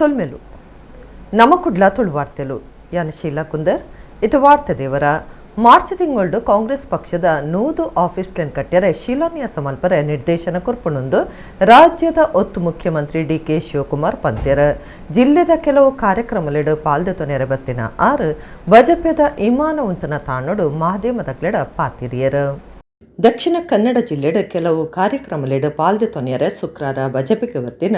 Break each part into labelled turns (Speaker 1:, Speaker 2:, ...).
Speaker 1: ಸೊಲ್ಮೆಲು. ನಮ ಕುಡ್ಲ ತುಳು ವಾರ್ತೆಲು. ಯಾನ್ ಶೀಲಾ ಕುಂದರ್. ಇದು ವಾರ್ತೆ ದೇವರ. ಮಾರ್ಚ್ ತಿಂಗಳು ಕಾಂಗ್ರೆಸ್ ಪಕ್ಷದ 100 ಆಫೀಸ್ಲೆನ್ ಕಟ್ಟ್ಯರೆ ಶಿಲಾನ್ಯಾಸ ಮಲ್ಪರೆ ನಿರ್ದೇಶನ ಕೊರ್ಪುಂಡು ರಾಜ್ಯದ ಒತ್ತು ಮುಖ್ಯಮಂತ್ರಿ ಡಿಕೆ ಶಿವಕುಮಾರ್ ಪಂತೆರ್. ಜಿಲ್ಲೆದ ಕೆಲವು ಕಾರ್ಯಕ್ರಮಲೆಡ್ ಪಾಲ್ದೆತೊನೆರೆ ಬತ್ತಿನ ಆರ್ ಬಜಪೆದ ಇಮಾನ ಉಂತುನ ತಾಣೋಡು ಮಾಧ್ಯಮದಕ್ಲೆಡ ಪಾತಿರಿಯರ್. ದಕ್ಷಿಣ ಕನ್ನಡ ಜಿಲ್ಲೆಡ್ ಕೆಲವು ಕಾರ್ಯಕ್ರಮಲೆಡ್ ಪಾಲ್ದೆತೊನೆರೆ ಶುಕ್ರಾರ ಬಜಪೆಗ್ ಬತ್ತಿನ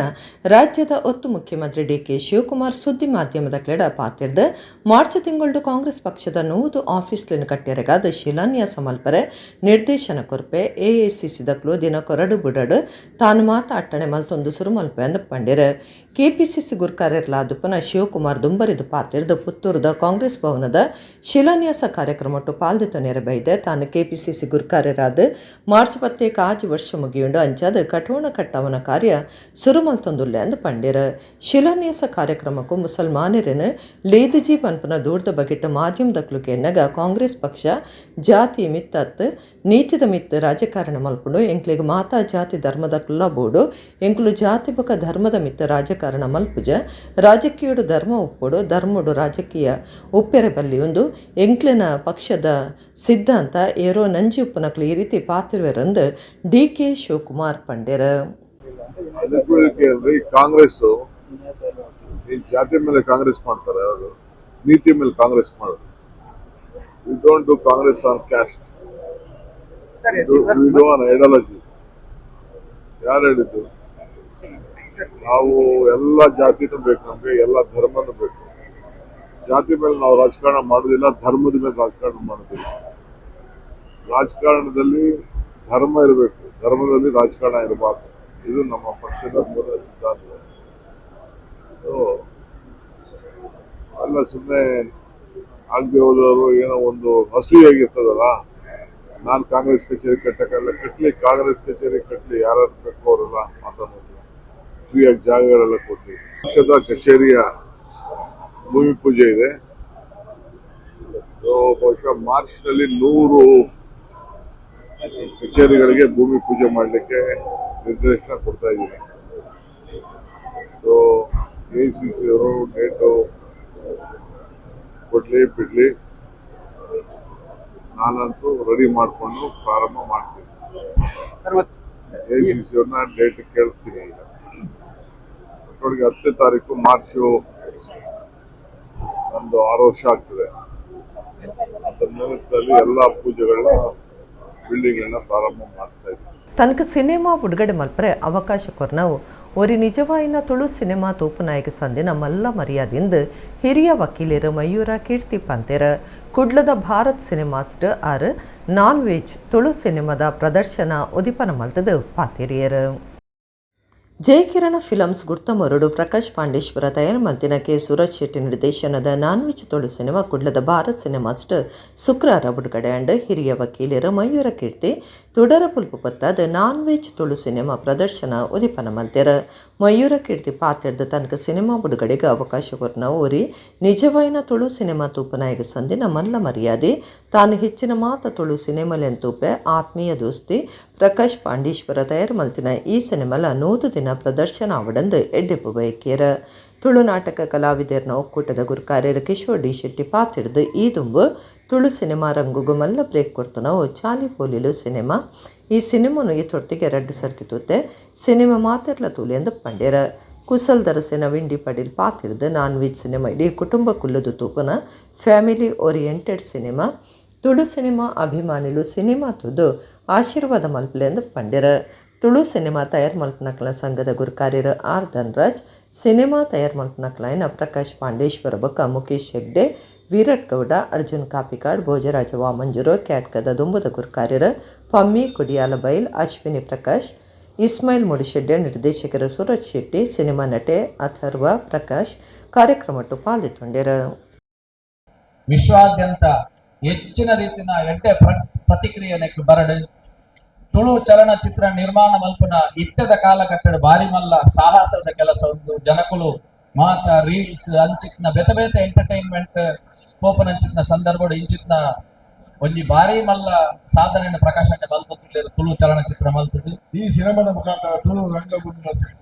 Speaker 1: ರಾಜ್ಯದ ಒತ್ತು ಮುಖ್ಯಮಂತ್ರಿ ಡಿಕೆ ಶಿವಕುಮಾರ್ ಸುದ್ದಿ ಮಾಧ್ಯಮದಕ್ಲೆಡ ಪಾತಿರ್ದ್, ಮಾರ್ಚ್ ತಿಂಗಳು ಕಾಂಗ್ರೆಸ್ ಪಕ್ಷದ 100 ಆಫೀಸ್ಲೆನ್ ಕಟ್ಟ್ಯರೆಗಾದ್ ಶಿಲಾನ್ಯಾಸ ಮಲ್ಪರೆ ನಿರ್ದೇಶನ ಕೊರ್ಪೆ. ಎಐಸಿಸಿದಕ್ಲು ದಿನ ಕೊರಡು ಬುಡಡ್ ತಾನು ಮಾತ ಅಟ್ಟಣೆ ಮಲ್ತೊಂದು ಸುರು ಮಲ್ಪೆ ಅಂದ್ ಪಂಡೆರ್. ಕೆಪಿಸಿಸಿ ಗುರ್ಕಾರೆರ್ಲಾದುಪ್ಪುನ ಶಿವಕುಮಾರ್ ದುಂಬರಿದು ಪಾತಿರ್ದ್, ಪುತ್ತೂರುದ ಕಾಂಗ್ರೆಸ್ ಭವನದ ಶಿಲಾನ್ಯಾಸ ಕಾರ್ಯಕ್ರಮಟ್ಟು ಪಾಲ್ದೆತೊನೆರೆ ಬೈದೆ. ತಾನು ಕೆಪಿಸಿಸಿ ಗುರ್ಕಾರೆರಾದ್ ಮಾರ್ಚ್ 10 5 ವರ್ಷ ಮುಗಿಯುಂಡು. ಅಂಚಾದ್ ಕಠೋಣ ಕಟ್ಟವನ ಕಾರ್ಯ ಸುರು ಮಲ್ತೊಂದುಲ್ಲೆ ಅಂದ್ ಪಂಡೆರ್. ಶಿಲಾನ್ಯಾಸ ಕಾರ್ಯಕ್ರಮಕ್ಕೂ ಮುಸಲ್ಮಾನರೆನ್ ಲೇದಿಜಿ ಪನ್ಪುನ ದೂರದ ಬಗೆಟ್ ಮಾಧ್ಯಮದಕ್ಲು ಕೇನ್ನಗ, ಕಾಂಗ್ರೆಸ್ ಪಕ್ಷ ಜಾತಿ ಮಿತ್ತತ್ ನೀತಿದ ಮಿತ್ತ್ ರಾಜಕಾರಣ ಮಲ್ಪುಂಡು. ಎಂಕ್ಲೆಗ್ ಮಾತಾ ಜಾತಿ ಧರ್ಮದಕ್ಲುಲ ಬೋಡು. ಎಂಕುಲು ಜಾತಿ ಬೊಕ ಧರ್ಮದ ಮಿತ್ತ್ ರಾಜಕಾರಣ ಮಲ್ಪುಜ. ರಾಜಕೀಯಡು ಧರ್ಮ ಉಪ್ಪೊಡು, ಧರ್ಮಡು ರಾಜಕೀಯ ಉಪ್ಪೆರೆ ಬಲ್ಲಿ. ಉಂದು ಎಂಕ್ಲೆನ ಪಕ್ಷದ ಸಿದ್ಧಾಂತ. ಏರೋ ನಂಜಿ ಉಪ್ಪುನಕ್ಲು ಈ ರೀತಿ ಪಾತಿರುವೆರಂದ್ ಡಿಕೆ ಶಿವಕುಮಾರ್ ಪಂಡೆರ್.
Speaker 2: ಅನುಕೂಲಕ್ಕೆ ಅಲ್ರಿ. ಕಾಂಗ್ರೆಸ್ ಈ ಜಾತಿ ಮೇಲೆ ಕಾಂಗ್ರೆಸ್ ಮಾಡ್ತಾರೆ ಅವರು, ನೀತಿ ಮೇಲೆ ಕಾಂಗ್ರೆಸ್ ಮಾಡೋದು. We don't do Congress on caste, we do on ideology. ಯಾರು ಹೇಳಿದ್ದು? ನಾವು ಎಲ್ಲ ಜಾತಿನೂ ಬೇಕು ನಮ್ಗೆ, ಎಲ್ಲ ಧರ್ಮನೂ ಬೇಕು. ಜಾತಿ ಮೇಲೆ ನಾವು ರಾಜಕಾರಣ ಮಾಡೋದಿಲ್ಲ, ಧರ್ಮದ ಮೇಲೆ ರಾಜಕಾರಣ ಮಾಡೋದಿಲ್ಲ. ರಾಜಕಾರಣದಲ್ಲಿ ಧರ್ಮ ಇರಬೇಕು, ಧರ್ಮದಲ್ಲಿ ರಾಜಕಾರಣ ಇರಬಾರ್ದು. ಇದು ನಮ್ಮ ಪಕ್ಷದ ಮೂಲ ಸಿದ್ಧಾಂತ. ಸೊ ಅಲ್ಲ, ಸುಮ್ಮನೆ ಆಗದೆ ಹೋದವರು ಏನೋ ಒಂದು ಅಸೂಯೆಯಾಗಿರ್ತದಲ್ಲ. ನಾನು ಕಾಂಗ್ರೆಸ್ ಕಚೇರಿ ಕಟ್ಟಕ್ಕೆಲ್ಲ, ಕಟ್ಲಿ, ಕಾಂಗ್ರೆಸ್ ಕಚೇರಿ ಕಟ್ಲಿ. ಯಾರು ಬೇಕು ಅವರೆಲ್ಲ ಮಾತಾಡೋದು. ಫ್ರೀಯಾಗಿ ಜಾಗಗಳೆಲ್ಲ ಕೊಡ್ಲಿ. ಪಕ್ಷದ ಕಚೇರಿಯ ಭೂಮಿ ಪೂಜೆ ಇದೆ. ಸೊ ಬಹುಶಃ ಮಾರ್ಚ್ ನಲ್ಲಿ 100 ಕಚೇರಿಗಳಿಗೆ ಭೂಮಿ ಪೂಜೆ ಮಾಡಲಿಕ್ಕೆ ನಿರ್ದೇಶನ ಕೊಡ್ತಾ ಇದ್ದೀನಿ. ಸೊ ಎಐಸಿಸಿ ಅವರು ಡೇಟು ಕೊಡ್ಲಿ ಬಿಡ್ಲಿ, ನಾನಂತೂ ರೆಡಿ ಮಾಡಿಕೊಂಡು ಪ್ರಾರಂಭ ಮಾಡ್ತೀನಿ. ಎಐಸಿಸಿ ಅವ್ರನ್ನ ಡೇಟ್ ಕೇಳ್ತೀನಿ. ಈಗ ಒಟ್ಟೊಳಗೆ 10ನೇ ತಾರೀಕು ಮಾರ್ಚು ಒಂದು 6 ವರ್ಷ ಆಗ್ತದೆ. ಅದರ ನಿಮಿತ್ತದಲ್ಲಿ ಎಲ್ಲ ಪೂಜೆಗಳನ್ನ, ಬಿಲ್ಡಿಂಗ್ ಅನ್ನ ಪ್ರಾರಂಭ ಮಾಡಿಸ್ತಾ ಇದ್ದೀವಿ.
Speaker 1: ತನಕ ಸಿನಿಮಾ ಬುಡುಗಡೆ ಮಲ್ಪರೆ ಅವಕಾಶ ಕೊರ್ನವು ಒರಿ ನಿಜವಾಯಿನ ತುಳು ಸಿನಿಮಾ ತೂಪುನಾಯಕ ಸಂದಿನ ಮಲ್ಲ ಮರ್ಯಾದಿಂದ ಹಿರಿಯ ವಕೀಲರು ಮಯೂರ ಕೀರ್ತಿ ಪಂತೆರ. ಕುಡ್ಲದ ಭಾರತ್ ಸಿನಿಮಾಸ್ಡ್ ಆರ್ ನಾನ್ ವೆಜ್ ತುಳು ಸಿನಿಮಾದ ಪ್ರದರ್ಶನ ಉದಿಪನ ಮಲ್ತದು ಪಾತಿರಿಯರು. ಜಯಕಿರಣ ಫಿಲಮ್ಸ್ ಗುರ್ತಮೊರಡು ಪ್ರಕಾಶ್ ಪಾಂಡೇಶ್ವರ ತಯಾರು ಮಲ್ತಿನ ಕೆ ಸೂರಜ್ ಶೆಟ್ಟಿ ನಿರ್ದೇಶನದ non veg Tulu cinema ಕುಡ್ಲದ ಭಾರತ್ ಸಿನಿಮಾಸ್ಟ್ ಶುಕ್ರಾರ ಬುಡುಗಡೆ ಅಂಡ್. ಹಿರಿಯ ವಕೀಲರು ಮಯೂರ ಕೀರ್ತಿ ತುಡರ ಪುಲ್ಪು ಪತ್ತಾದ non veg Tulu cinema ಪ್ರದರ್ಶನ ಉದಿಪನ ಮಲ್ತೆರ್. ಮಯೂರ ಕೀರ್ತಿ ಪಾತೆರ್ದ್, ತನಕ ಸಿನಿಮಾ ಬಿಡುಗಡೆಗೆ ಅವಕಾಶ ಕೊರ್ನ ಒರಿ ನಿಜವಾಯಿನ ತುಳು ಸಿನಿಮಾ ತೂಪನಾಯಕ ಸಂದಿನ ಮಲ್ಲ ಮರ್ಯಾದೆ. ತಾನು ಹೆಚ್ಚಿನ ಮಾತ ತುಳು ಸಿನಿಮಾಲೆನ್ ತೂಪೆ. ಆತ್ಮೀಯ ದೋಸ್ತಿ ಪ್ರಕಾಶ್ ಪಾಂಡೀಶ್ವರ ತಯಾರು ಮಲ್ತಿನ ಈ ಸಿನಿಮಾಲ 100 ದಿನ ಪ್ರದರ್ಶನ ಆವಡಂದು ಎಡ್ಡೆಪ್ಪು ಬಯಕಿಯರ್. ತುಳು ನಾಟಕ ಕಲಾವಿದರ್ನ ಒಕ್ಕೂಟದ ಗುರುಕಾರ್ಯರು ಕಿಶೋರ್ ಡಿ ಶೆಟ್ಟಿ ಪಾತಿಡ್ದು, ಈ ದುಂಬು ತುಳು ಸಿನಿಮಾ ರಂಗುಗು ಮಲ್ಲ ಬ್ರೇಕ್ ಕೊಡ್ತು ಚಾಲಿ ಪೋಲಿಲು ಸಿನಿಮಾ. ಈ ಸಿನಿಮಾನು ಈ ತೊರ್ತಿಗೆ 2 ಸರ್ತಿ ತೂತೆ. ಸಿನಿಮಾ ಮಾತೆರ್ಲ ತೂಲೆ ಎಂದು ಪಂಡ್ಯರ. ಕುಸಲ್ ದರಸಿನ ವಿಂಡಿ ಪಡೀಲ್ ಪಾತಿಡ್ದು, non veg cinema ಇಡೀ ಕುಟುಂಬ ಕುಲ್ಲುದು ತೂಪುನ family oriented cinema. Tulu cinema ಅಭಿಮಾನಿಲು cinema ತೂದು ಆಶೀರ್ವಾದ ಮಲ್ಪಲೆ ಎಂದು ಪಂಡ್ಯರ. ತುಳು ಸಿನಿಮಾ ತಯಾರು ಮಲ್ಪನಕ್ಲ ಸಂಘದ ಗುರುಕಾರ್ಯರು ಆರ್ ಧನರಾಜ್, ಸಿನಿಮಾ ತಯಾರು ಮಲ್ಪನಕ್ಲಾಯಿನ ಪ್ರಕಾಶ್ ಪಾಂಡೇಶ್ವರ ಬೊಕ್ಕ ಮುಖೇಶ್ ಹೆಗ್ಡೆ, ವೀರಟ್ ಗೌಡ, ಅರ್ಜುನ್ ಕಾಪಿಕಾಡ್, ಭೋಜರಾಜ ವಾಮಂಜೂರು, ಕ್ಯಾಟ್ಕದ ದುಂಬುದ ಗುರುಕಾರ್ಯರು ಪಮ್ಮಿ ಕುಡಿಯಾಲ ಬೈಲ್, ಅಶ್ವಿನಿ ಪ್ರಕಾಶ್, ಇಸ್ಮಾಯಿಲ್ ಮುಡಿಶೆಡ್ಡೆ, ನಿರ್ದೇಶಕರು ಸೂರಜ್ ಶೆಟ್ಟಿ, ಸಿನಿಮಾ ನಟೆ ಅಥರ್ವ ಪ್ರಕಾಶ್ ಕಾರ್ಯಕ್ರಮಟ್ಟು ಪಾಲ್ಗೊಂಡರು.
Speaker 3: ವಿಶ್ವಾದ್ಯಂತ ಹೆಚ್ಚಿನ ರೀತಿಯ ಎಡ್ಡೆ ಪ್ರತಿಕ್ರಿಯೆ ಬರಡು. ತುಳು ಚಲನಚಿತ್ರ ನಿರ್ಮಾಣ ಮಲ್ಪುನ ಇತ್ತದ ಕಾಲಘಟ್ಟದ ಬಾರಿ ಮಲ್ಲ ಸಾಹಸದ ಕೆಲಸ ಒಂದು. ಜನಕುಲು ಮಾತ ರೀಲ್ಸ್ ಅಂಚಿತ್ನ ಬೇತೆ ಬೇತೆ ಎಂಟರ್ಟೈನ್ಮೆಂಟ್ ಪೋಪನಂಚಿತ್ನ ಸಂದರ್ಭಡು ಇಂಚಿತ್ನ ಒಂಜಿ ಬಾರಿ ಮಲ್ಲ ಸಾಧನೆಯನ್ನು ಪ್ರಕಾಶನೆ ಮಲ್ತುಲ್ಲೆರ್ ತುಳು ಚಲನಚಿತ್ರ ಮಲ್ತುದು.
Speaker 4: ಈ ಸಿನಿಮಾದ ಮುಖಾಂತರ ತುಳು ರಂಗಭೂಮಿಯ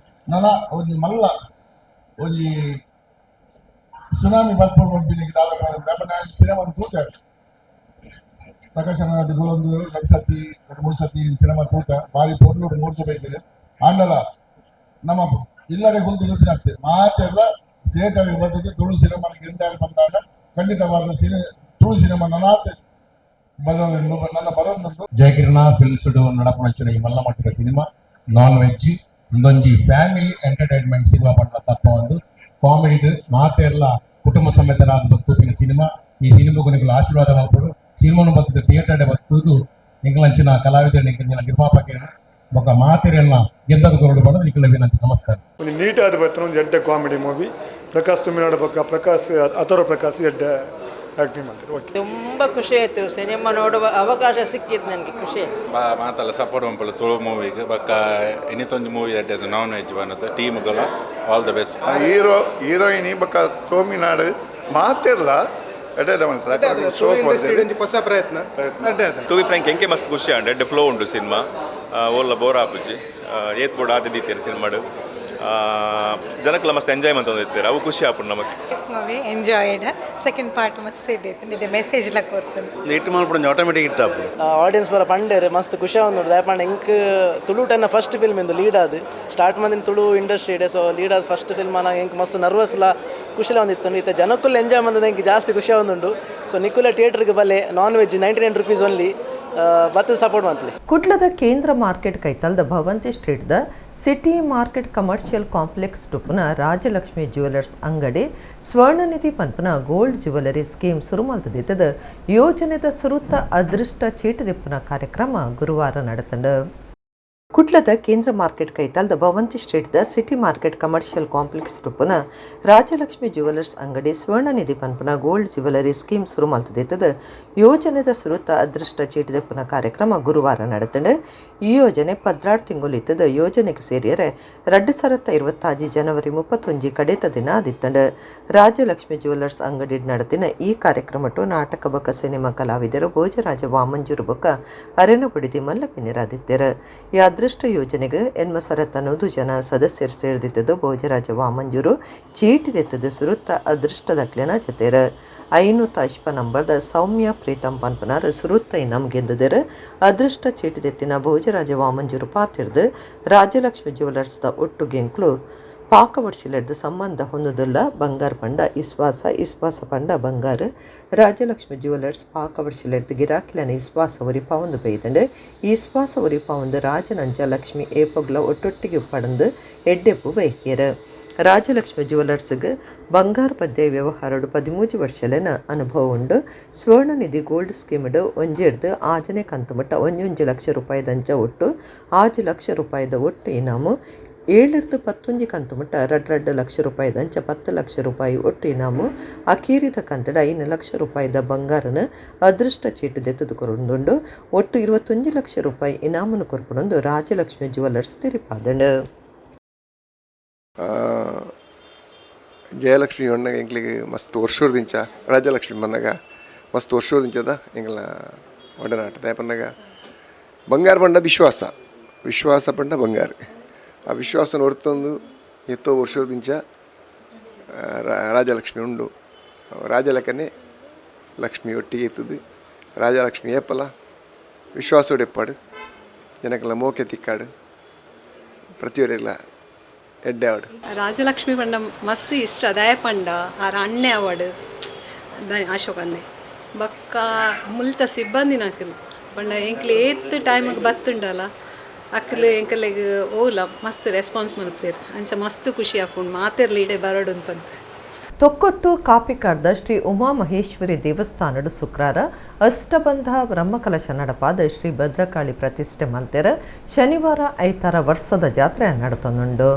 Speaker 4: ನನ ಒಂದು ಮಲ್ಲ ಒಂಜಿ ಸುನಾಮಿ ಬರ್ಪುಂಡು ಪನ್ಪಿನೆಗ್ ದಾದ ಕಾರಣ ಸಿನಿಮಾ ತೂತೆ ಪ್ರಕಾಶ್ ಒಂದು 2 ಸತಿ 3 ಸತಿ ಸಿನಿಮಾ ತೂತ ಬಾರಿ ಪೊರ್ಲುಡು ಮೂರ್ತು ಬೈದಿದೆ. ಆಂಡಲ ನಮ್ಮ ಇಲ್ಲಡೆ ಕುಂತು ದುಡ್ಡಿನತ್ತೆ ಮಾತೆಲ್ಲ ಥಿಯೇಟರ್ ಬರ್ತದೆ. ತುಳು ಸಿನಿಮಾ ಗೆಂದಾಗ ಬಂದಾಗ ಖಂಡಿತವಾದ ತುಳು ಸಿನಿಮಾ ನನಾತ್ ಬರೋನು ನನ್ನ ಬರೋನು.
Speaker 5: ಜಯಕಿರಣ ಫಿಲ್ಮ್ಸ್ ನಡಪುನಂಚಿನ ಈ ಮಲ್ಲ ಮಟ್ಟದ cinema non veg ಒಂದೊಂಜಿ family entertainment cinema ಪಂಡ ತಪ್ಪ ಒಂದು ಕಾಮಿಡಿ ಮಾತೆಲ್ಲ ಕುಟುಂಬ ಸಮೇತರಾದ ಬತ್ತೂಪಿನ ಸಿನಿಮಾ. ಈ ಸಿನಿಮಾಗೂ ನಿಕುಲು ಆಶೀರ್ವಾದ ಮಲ್ಪೊಡು. ಸಿನಿಮಾನು ಬತ್ತದ ಥಿಯೇಟರ್ ಬತ್ತುದು ಎಂಕಲಂಚಿನ ಕಲಾವಿದರ ನಿಕಲ್ನ ನಿರ್ಮಾಪಕರನ್ನ ಬೊಕ್ಕ ಮಾತೆರೆಲ್ಲ ಗೆದ್ದದ ಕೊರಡು ಪಂಡ ನಿಕುಲ ವಿನಂತಿ. ನಮಸ್ಕಾರ.
Speaker 6: ಒಂದು ನೀಟಾದ ಬರ್ತನ ಒಂದು ಎಡ್ಡೆ ಕಾಮಿಡಿ ಮೂವಿ. ಪ್ರಕಾಶ್ ತುಮಿನಾಡ ಬೊಕ್ಕ ಪ್ರಕಾಶ್ ಅಥರ್ವ ಪ್ರಕಾಶ್ ಎಡ್ಡೆ ಆ್ಯಕ್ಟಿಂಗ್ ಮಾಡ್ತಾರೆ. ಓಕೆ,
Speaker 7: ತುಂಬ ಖುಷಿ ಆಯಿತು ಸಿನಿಮಾ ನೋಡುವ ಅವಕಾಶ ಸಿಕ್ಕಿದ್ದು ನನಗೆ ಖುಷಿ.
Speaker 8: ಮಾತಲ್ಲ ಸಪೋರ್ಟ್ ಮಂಪುಲ ತುಳು ಮೂವಿಗೆ ಬೊಕ್ಕ ಇನ್ನಿತೊಂಜಿ ಮೂವಿ ಎಡ್ಡೆ ನಾನ್ ವೆಜ್ ಬಂದದ್ದು ಟೀಮ್ಗಳ all the best.
Speaker 9: Hero heroine ಬೊಕ್ಕ ತೋಮಿನಾಡು ಮಾತಿರ್ಲ
Speaker 10: ಹೊಸ ಪ್ರಯತ್ನ.
Speaker 8: To be frank ಎಂಕೆ ಮಸ್ತ್ ಖುಷಿ ಆಂಡ್ ಎಡ್ಡೆ ಫ್ಲೋ ಉಂಟು ಸಿನಿಮಾ. ಓಲ್ಲ ಬೋರ್ ಆಪುಜಿ ಏತ್ ಬೋರ್ಡ್ ಆದ ದೀತೇರು ಸಿನಿಮಾಡು ಜನಕ್ಲ ಮಸ್ತ್ ಎಂಜಾಯ್ ಮಂತೊಂದು ಅವು ಖುಷಿ ಆಪುಂಡು ನಮಗೆ.
Speaker 11: Movie enjoyed. Second part ಮಸ್ತ್ ಇಡ್ಡೈತೆ ಮೆಸೇಜ್ ಲ ಕೊರ್ತುಂಡು.
Speaker 10: ಹಿಟ್ ಮಲ್ಪುಂಡು ಆಟೋಮೆಟಿಕ್ ಹಿಟ್ ಆಪುಂಡು.
Speaker 7: ಆಡಿಯನ್ಸ್ ಪೂರ ಪಂಡೇರು ಮಸ್ತ್ ಖುಷಿ ಆವೊಂದುಂಡು. ದಾಯೆ ಎಂಕ್ ತುಳು ಟೆನ್ನ ಫಸ್ಟ್ ಫಿಲ್ಮ್ ಇಂದು ಲೀಡ್ ಆದ್ ಸ್ಟಾರ್ಟ್ ಮಂದಿನ ತುಳು ಇಂಡಸ್ಟ್ರಿ ಇದೆ. ಸೊ ಲೀಡ್ ಆದ ಫಸ್ಟ್ ಫಿಲ್ಮ್ ಅನ್ನ ಎಂಕ್ ಮಸ್ತ್ ನರ್ವಸ್ಲ ಖುಷಿಲ ಒಂದಿತ್ತು. ಇತ್ತೆ ಜನಕ್ಕುಲ್ಲ ಎಂಜಾಯ್ ಮಂದದ ಎಂಕ್ ಜಾಸ್ತಿ ಖುಷಿ ಆವೊಂದುಂಡು. ಸೊ ನಿಕುಲ ಥಿಯೇಟರ್ಗೆ ಬಲ್ಲೆ non veg 99 rupees only ಬತ್ತು ಸಪೋರ್ಟ್ ಮಾಡ್ಲಿ.
Speaker 1: ಕುಡ್ಲದ ಕೇಂದ್ರ ಮಾರ್ಕೆಟ್ ಕೈತಲ್ದ ಭವಂತಿ ಸ್ಟ್ರೀಟ್ದ city market commercial complex ಟುಪುನ Rajalakshmi jewellers ಅಂಗಡಿ ಸ್ವರ್ಣನಿಧಿ ಪನ್ಪುನ gold jewellery scheme ಸುರುಮಲ್ತದಿತ್ತದ ಯೋಜನೆದ ಸುರುತ್ತ ಅದೃಷ್ಟ ಚೀಟದಿಪ್ಪುನ ಕಾರ್ಯಕ್ರಮ ಗುರುವಾರ ನಡೆತಂಡು. ಕುಡ್ಲದ ಕೇಂದ್ರ ಮಾರ್ಕೆಟ್ ಕೈತಲ್ದ ಭವಂತಿ ಸ್ಟ್ರೀಟ್ದ city market commercial complex ಟುಪುನ Rajalakshmi jewellers ಅಂಗಡಿ ಸ್ವರ್ಣನಿಧಿ ಪನ್ಪುನ gold jewellery scheme ಸುರು ಮಲ್ತದಿತ್ತದ ಯೋಜನೆದ ಸುರುತ್ತ ಅದೃಷ್ಟ ಚೀಟಿದಪ್ಪುನ ಕಾರ್ಯಕ್ರಮ ಗುರುವಾರ ನಡೆತಂಡು. ಈ ಯೋಜನೆ 14 ತಿಂಗಳು ಇತ್ತದ. ಯೋಜನೆಗೆ ಸೇರಿಯರೆ 2025 ಜನವರಿ 31 ಕಡೇತ ದಿನ ಆದಿತ್ತಂಡು. ರಾಜಲಕ್ಷ್ಮಿ ಜ್ಯುವೆಲ್ಲರ್ಸ್ ಅಂಗಡಿ ನಡೆತಿನ ಈ ಕಾರ್ಯಕ್ರಮಟ್ಟು ನಾಟಕ ಬೊಕ್ಕ ಸಿನಿಮಾ ಕಲಾವಿದರು ಭೋಜರಾಜ ವಾಮಂಜೂರು ಬೊಕ್ಕ ಅರೆನ ಬುಡಿದಿ ಮಲ್ಲಪಿನಿರಾದಿತ್ಯರು. ಈ ಅದೃಷ್ಟ ಯೋಜನೆಗೆ 8,100 ಜನ ಸದಸ್ಯರು ಸೇರಿದಿದ್ದದು. ಭೋಜರಾಜ ವಾಮಂಜೂರು ಚೀಟಿದೆತ್ತದ ಸುರುತ್ತ ಅದೃಷ್ಟದಕ್ಲೆನ ಜೊತೆರ 550 ನಂಬರ್ದ ಸೌಮ್ಯ ಪ್ರೀತಂ ಪನ್ಪನಾರ್ ಸುರುತ್ತ ಇನಾಮ್ ಗೆಂದದೆರ್. ಅದೃಷ್ಟ ಚೀಟಿದೆತ್ತಿನ ಭೋಜರಾಜ ವಾಮಂಜೂರು ಪಾತಿರ್ದು ರಾಜಲಕ್ಷ್ಮಿ ಜ್ಯುವೆಲ್ಲರ್ಸ್ದ ಒಟ್ಟು ಗೆಂಕ್ಲು ಪಾಕವಡ್ಸಿಲೆಡ್ದು ಸಂಬಂಧ ಹೊಂದುದಿಲ್ಲ. ಬಂಗಾರ ಪಂಡ ಇಸ್ವಾಸ, ಇಸ್ವಾಸ ಪಂಡ ಬಂಗಾರ. ರಾಜಲಕ್ಷ್ಮಿ ಜ್ಯುವೆಲ್ಲರ್ಸ್ ಪಾಕವಡ್ಸಿಲೆಡ್ದು ಗಿರಾಕಿಲನ ಇಸ್ವಾಸ ಒರಿಪಾವೊಂದು ಬೈದಂಡು. ಇಸ್ವಾಸ ಒರಿಪಾವೊಂದು ರಾಜನಂಚ ಲಕ್ಷ್ಮಿ ಏಪೊಗ್ಲ ಒಟ್ಟೊಟ್ಟಿಗೆ ಪಡಂದು ಎಡ್ಡೆಪ್ಪು ಬೈಕ್ಯರು. ರಾಜಲಕ್ಷ್ಮಿ ಜ್ಯುವೆಲ್ಲರ್ಸ್ಗೆ ಬಂಗಾರ ಪದ್ಯ ವ್ಯವಹಾರಡು 13 ವರ್ಷಲೆನ ಅನುಭವ ಉಂಡು. ಸ್ವರ್ಣನಿಧಿ ಗೋಲ್ಡ್ ಸ್ಕೀಮ್ಡು ಒಂಜೆಡ್ದು ಆಜನೆ ಕಂತು ಮಟ್ಟ 1 ಲಕ್ಷ ರೂಪಾಯಿದಂಚ ಒಟ್ಟು 6 ಲಕ್ಷ ರೂಪಾಯಿದ ಒಟ್ಟು ಇನಾಮು. 7 11 ಕಂತು ಮಟ್ಟ 2 ಲಕ್ಷ ರೂಪಾಯಿದಂಚ 10 ಲಕ್ಷ ರೂಪಾಯಿ ಒಟ್ಟು ಇನಾಮು. ಅಕೀರಿದ ಕಂತಡ 5 ಲಕ್ಷ ರೂಪಾಯಿದ ಬಂಗಾರನ ಅದೃಷ್ಟ ಚೀಟು ದೆತ್ತುದುಕೊರುಂಡುಂಡು. ಒಟ್ಟು 21 ಲಕ್ಷ ರೂಪಾಯಿ ಇನಾಮನು ಕೊರ್ಪುನೊಂದು ರಾಜಲಕ್ಷ್ಮಿ ಜ್ಯುವೆಲ್ಲರ್ಸ್ ತಿರಿಪಾದಂಡು.
Speaker 9: ಜಯಲಕ್ಷ್ಮಿ ಒಣ್ಣಗ ಎಂಕ್ಲಿಗೆ ಮಸ್ತ್ ವರ್ಷದಿಂಚ ರಾಜಲಕ್ಷ್ಮಿ ಮನ್ನಗ ಮಸ್ತ್ ವರ್ಷದಿಂಚದ ಎಂಗ್ಲ ಒಡನಾಟ. ಪನ್ನಗ ಬಂಗಾರ ಪಂಡ ವಿಶ್ವಾಸ, ವಿಶ್ವಾಸ ಪಂಡ ಬಂಗಾರ. ಆ ವಿಶ್ವಾಸ ಹೊರತೊಂದು ಎತ್ತೋ ವರ್ಷದಿಂಚ ರಾಜಲಕ್ಷ್ಮಿ ಉಂಡು. ರಾಜಲಕ್ಕನೆ ಲಕ್ಷ್ಮಿ ಒಟ್ಟಿಗೆ ಇತ್ತದು. ರಾಜಲಕ್ಷ್ಮಿ ಏಪಲ ವಿಶ್ವಾಸೋಡೆಪ್ಪಾಡು ಜನಕ್ಕೆಲ್ಲ ಮೋಕೆ ತಿಕ್ಕಾಡು ಪ್ರತಿಯೊರೆಲ್ಲ ಎಡ್ಡೆ ಆಡು.
Speaker 12: ರಾಜಲಕ್ಷ್ಮಿ ಪಂಡ ಮಸ್ತ್ ಇಷ್ಟ. ದಯ ಪಂಡ ಆರ ಅಣ್ಣೆ ಅವಾಡು ಅಶೋಕ್ ಅಂದೆ ಬಕ್ಕ ಮುಲ್ತ ಸಿಬ್ಬಂದಿ ನಾಕಲು ಪಂಡ ಎಂಕ್ಲೆ ಏತ್ ಟೈಮಿಗೆ ಬತ್ತುಂಡಲ್ಲ ಅಕ್ಲೆ ಎಂಕಲೆಗ್ ಓಲ ಮಸ್ತ್ ರೆಸ್ಪಾನ್ಸ್ ಮಲ್ಪೇರು ಅಂಚ ಮಸ್ತ್ ಖುಷಿ ಆಪುಂಡು ಮಾತೆರ್ಲ ಇಡೆ ಬರಡು ಪಂತೆ.
Speaker 1: ತೊಕ್ಕೊಟ್ಟು ಕಾಪಿಕಾಡ್ದ ಶ್ರೀ ಉಮಾ ಮಹೇಶ್ವರಿ ದೇವಸ್ಥಾನಡು ಶುಕ್ರಾರ ಅಷ್ಟಬಂಧ ಬ್ರಹ್ಮಕಲಶ ನಡಪಾದ ಶ್ರೀ ಭದ್ರಕಾಳಿ ಪ್ರತಿಷ್ಠೆ ಮಲ್ತೆರ. ಶನಿವಾರ ಐತಾರ ವರ್ಷದ ಜಾತ್ರೆ ನಡತನುಂಡು.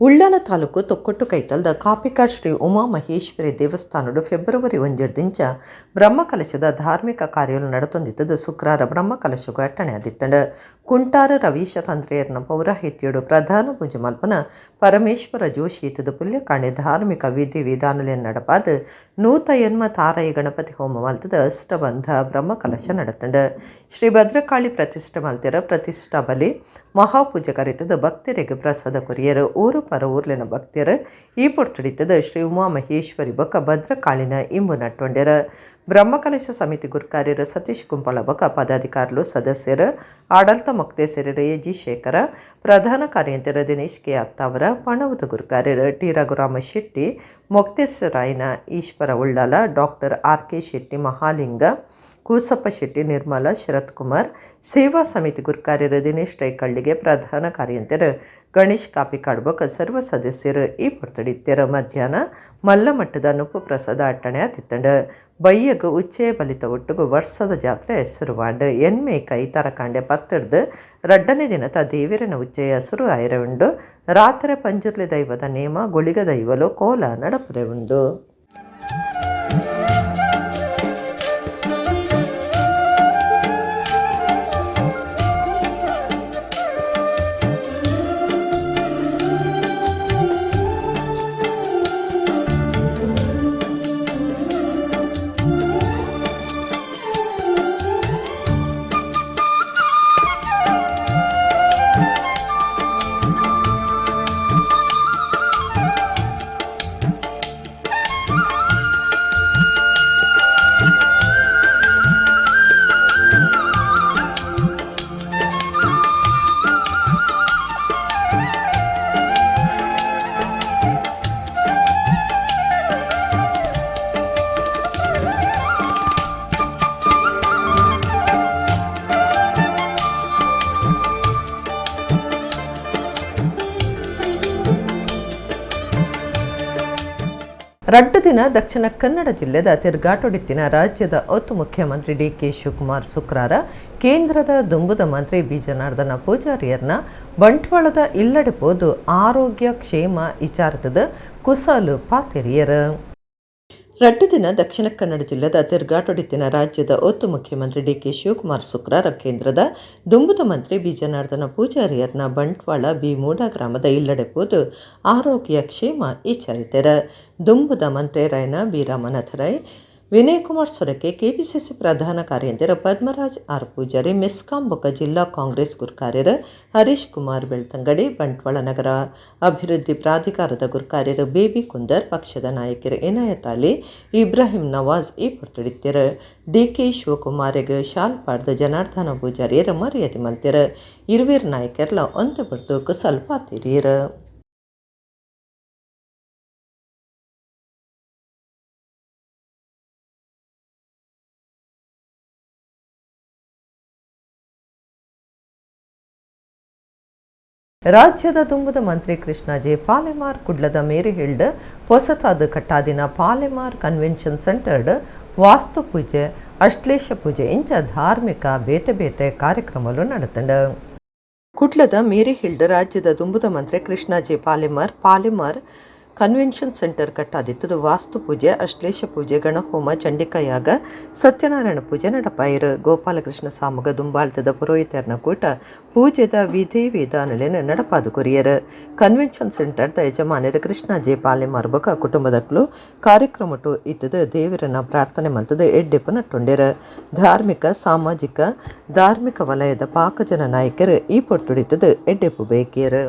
Speaker 1: ಉಳ್ಳಾಲ ತಾಲೂಕು ತೊಕ್ಕೊಟ್ಟು ಕೈತಲ್ದ ಕಾಪಿಕಾಡ್ ಶ್ರೀ ಉಮಾ ಮಹೇಶ್ವರಿ ದೇವಸ್ಥಾನಡು ಫೆಬ್ರವರಿ 1 ಬ್ರಹ್ಮಕಲಶದ ಧಾರ್ಮಿಕ ಕಾರ್ಯಗಳು ನಡತೊಂದಿತ್ತದು. ಶುಕ್ರಾರ ಬ್ರಹ್ಮಕಲಶಗೂ ಅಟ್ಟಣೆ ಆದಿತ್ತಂಡು. Kuntar Ravisha ತಂತ್ರೆಯರ್ನ ಪೌರಾಹಿತ್ಯಡು ಪ್ರಧಾನ ಪೂಜೆ ಮಲ್ಪನ ಪರಮೇಶ್ವರ ಜೋಶಿ ಇತ್ತದ ಪುಲ್ಯಕಾಣೆ ಧಾರ್ಮಿಕ ವಿಧಿ ವಿಧಾನಲೆನ್ ನಡಪಾದ್ 108 ಗಣಪತಿ ಹೋಮ ಮಲ್ತದ ಅಷ್ಟಬಂಧ ಬ್ರಹ್ಮಕಲಶ ನಡತಂಡ. ಶ್ರೀ ಭದ್ರಕಾಳಿ ಪ್ರತಿಷ್ಠೆ ಮಲ್ತೆರ ಪ್ರತಿಷ್ಠಾ ಬಲಿ ಮಹಾಪೂಜೆ ಕರೆತದ ಭಕ್ತರಿಗೆ ಪ್ರಸಾದ ಕೊರಿಯರು. ಊರು ಪರ ಊರ್ಲಿನ ಭಕ್ತರು ಈ ಪೊರ್ತುಡಿತದ ಶ್ರೀ ಉಮಾ ಮಹೇಶ್ವರಿ ಬೊಕ್ಕ ಭದ್ರಕಾಳಿನ ಇಂಬು ನಟ್ಟೊಂಡೆರ. ಬ್ರಹ್ಮಕಲಶ ಸಮಿತಿ ಗುರ್ಕಾರ್ಯರ ಸತೀಶ್ ಕುಂಪಳ ಬೊಕ್ಕ ಪದಾಧಿಕಾರಿಲು ಸದಸ್ಯರು ಆಡಳಿತ ಮೊಕ್ತೇಸರರು ಎ ಜಿ ಶೇಖರ, ಪ್ರಧಾನ ಕಾರ್ಯಂತರ ದಿನೇಶ್ ಕೆ ಅತ್ತಾವರ, ಪಣವುದ ಗುರ್ಕಾರ್ಯರು ಟಿ ರಘುರಾಮ ಶೆಟ್ಟಿ, ಮೊಕ್ತೇಸರಾಯನ Ishwara Ullal, doctor R K Shetty, Mahalinga Kusappa Shetty, Nirmala Sharath Kumar, ಸೇವಾ ಸಮಿತಿ ಗುರ್ಕಾರ್ಯರು ದಿನೇಶ್ ರೈಕಳ್ಳಿಗೆ, ಪ್ರಧಾನ ಕಾರ್ಯಂತರು ಗಣೇಶ್ ಕಾಪಿಕಾಡ್ ಬೊಕ್ಕ ಸರ್ವ ಸದಸ್ಯರು ಈ ಪೊರ್ತುಡಿತ್ತೆರ್. ಮಧ್ಯಾಹ್ನ ಮಲ್ಲಮಟ್ಟದ ನುಪ್ಪು ಪ್ರಸಾದ ಅಟ್ಟಣೆ ಆತಿತ್ತಂಡ. ಬಯ್ಯಗು ಉಚ್ಚೆ ಬಲಿತ ಒಟ್ಟುಗು ವರ್ಷದ ಜಾತ್ರೆ ಶುರುವಾಂಡ್. ಎನ್ಮೆ ಕೈ ತರಕಾಂಡೆ ಪತ್ತಿಡ್ದು ರಡ್ಡನೇ ದಿನದ ದೇವಿರನ ಉಚ್ಚೆಯ ಸುರು ಆಯಿರ ಉಂಡು. ರಾತ್ರಿ ಪಂಜುರ್ಲಿ ದೈವದ ನೇಮ ಗುಳಿಗ ದೈವಲು ಕೋಲ ನಡಪುರೆ ಉಂಡು. ರಡ್ಡು ದಿನ ದಕ್ಷಿಣ ಕನ್ನಡ ಜಿಲ್ಲೆದ ತಿರುಗಾಟೊಡಿತ್ತಿನ ರಾಜ್ಯದ ಒತ್ತು ಮುಖ್ಯಮಂತ್ರಿ ಡಿ.ಕೆ. ಶಿವಕುಮಾರ್ ಶುಕ್ರಾರ ಕೇಂದ್ರದ ದುಂಬುದ ಮಂತ್ರಿ ಬಿ. ಜನಾರ್ದನ ಪೂಜಾರಿಯರ್ನ ಬಂಟ್ವಾಳದ ಇಲ್ಲಡೆ ಪೋದು ಆರೋಗ್ಯ ಕ್ಷೇಮ ವಿಚಾರದ ಕುಸಲು ಪಾತೆರಿಯರು. ರಡ್ಡು ದಿನ ದಕ್ಷಿಣ ಕನ್ನಡ ಜಿಲ್ಲೆದ ತಿರುಗಾಟೊಡಿತ್ತಿನ ರಾಜ್ಯದ ಒತ್ತು ಮುಖ್ಯಮಂತ್ರಿ ಡಿ.ಕೆ. ಶಿವಕುಮಾರ್ ಶುಕ್ರಾರ ಕೇಂದ್ರದ ದುಂಬುದ ಮಂತ್ರಿ ಬಿ. ಜನಾರ್ದನ ಪೂಜಾರಿಯರ್ನ ಬಂಟ್ವಾಳ ಬಿ. ಮೂಡ ಗ್ರಾಮದ ಇಲ್ಲಡೆ ಪೋದು ಆರೋಗ್ಯ ಕ್ಷೇಮ ವಿಚಾರಿತರ. ದುಂಬುದ ಮಂತ್ರಿ ರಾಯನ ಬಿ. ರಾಮನಾಥ ರೈ, ವಿನಯ್ ಕುಮಾರ್ ಸೊರಕೆ, ಕೆಪಿಸಿಸಿ ಪ್ರಧಾನ ಕಾರ್ಯಂತೆರ್ ಪದ್ಮರಾಜ್ ಆರ್ ಪೂಜಾರಿ, ಮೆಸ್ಕಾಂ ಬೊಕ್ಕ ಜಿಲ್ಲಾ ಕಾಂಗ್ರೆಸ್ ಗುರ್ಕಾರ್ಯರು ಹರೀಶ್ ಕುಮಾರ್ ಬೆಳ್ತಂಗಡಿ, ಬಂಟ್ವಾಳ ನಗರ ಅಭಿವೃದ್ಧಿ ಪ್ರಾಧಿಕಾರದ ಗುರ್ಕಾರ್ಯರು ಬೇಬಿ ಕುಂದರ್, ಪಕ್ಷದ ನಾಯಕರು ಇನಾಯತ್ ಅಲಿ, ಇಬ್ರಾಹಿಂ ನವಾಜ್ ಈ ಪೊರ್ತುಡಿತ್ತೆರ್. ಡಿ.ಕೆ. ಶಿವಕುಮಾರ್ಗ್ ಶಾಲ್ ಪಾಡ್ದ್ ಜನಾರ್ದನ ಪೂಜಾರಿಯರು ಮರ್ಯಾದೆ ಮಲ್ತೆರ್. ಇರುವೆರ್ ನಾಯಕರ್ಲ ಒಂತೆ ಪೊರ್ತು ಕುಸಲ್ ಪಾತೆರಿಯೆರ್. ರಾಜ್ಯದ ದುಂಬುದ ಮಂತ್ರಿ ಕೃಷ್ಣ ಜೆ ಪಾಲೆಮಾರ್ ಕುಡ್ಲದ ಮೇರಿಹಿಲ್ಡ್ ಪೊಸತಾದ ಕಟ್ಟಾದಿನ ಪಾಲೆಮಾರ್ ಕನ್ವೆನ್ಷನ್ ಸೆಂಟರ್ಡ್ ವಾಸ್ತು ಪೂಜೆ, ಅಶ್ಲೇಷ ಪೂಜೆ ಇಂಚ ಧಾರ್ಮಿಕ ಬೇತೆ ಬೇತೆ ಕಾರ್ಯಕ್ರಮಗಳು ನಡೆತಂಡ. ಕುಡ್ಲದ ಮೇರಿಹಿಲ್ಡ್ ರಾಜ್ಯದ ದುಂಬುದ ಮಂತ್ರಿ Krishna J Palemar Palemar convention centre ಕಟ್ಟಾದಿತ್ತದು vastu ಪೂಜೆ, ಅಶ್ಲೇಷ ಪೂಜೆ, ಗಣಹೋಮ, ಚಂಡಿಕಾಯಾಗ, ಸತ್ಯನಾರಾಯಣ ಪೂಜೆ ನಡಪಾಯಿರು. ಗೋಪಾಲಕೃಷ್ಣ ಸಾಮಗ ದುಂಬಾಳ್ತದ ಪುರೋಹಿತರ್ನ ಕೂಟ ಪೂಜೆದ ವಿಧಿ ವಿಧಾನಲೆನ್ ನಡಪಾದು ಕೊರಿಯರು. ಕನ್ವೆನ್ಷನ್ ಸೆಂಟರ್ದ ಯಜಮಾನರು ಕೃಷ್ಣ ಜೆ ಪಾಲೆಮಾರ್ ಬೊಕ್ಕ ಕುಟುಂಬದಕ್ಲು ಕಾರ್ಯಕ್ರಮಟು ಇತ್ತದ ದೇವರನ್ನ ಪ್ರಾರ್ಥನೆ ಮಲ್ತದ ಎಡ್ಡೆಪ್ಪು ನಟ್ಟೊಂಡೆರು. ಧಾರ್ಮಿಕ, ಸಾಮಾಜಿಕ, ಧಾರ್ಮಿಕ ವಲಯದ ಪಾಕಜನ ನಾಯಕರು ಈ ಪೊರ್ತುಡಿತದ ಎಡ್ಡೆಪ್ಪು ಬೇಕಿಯರು.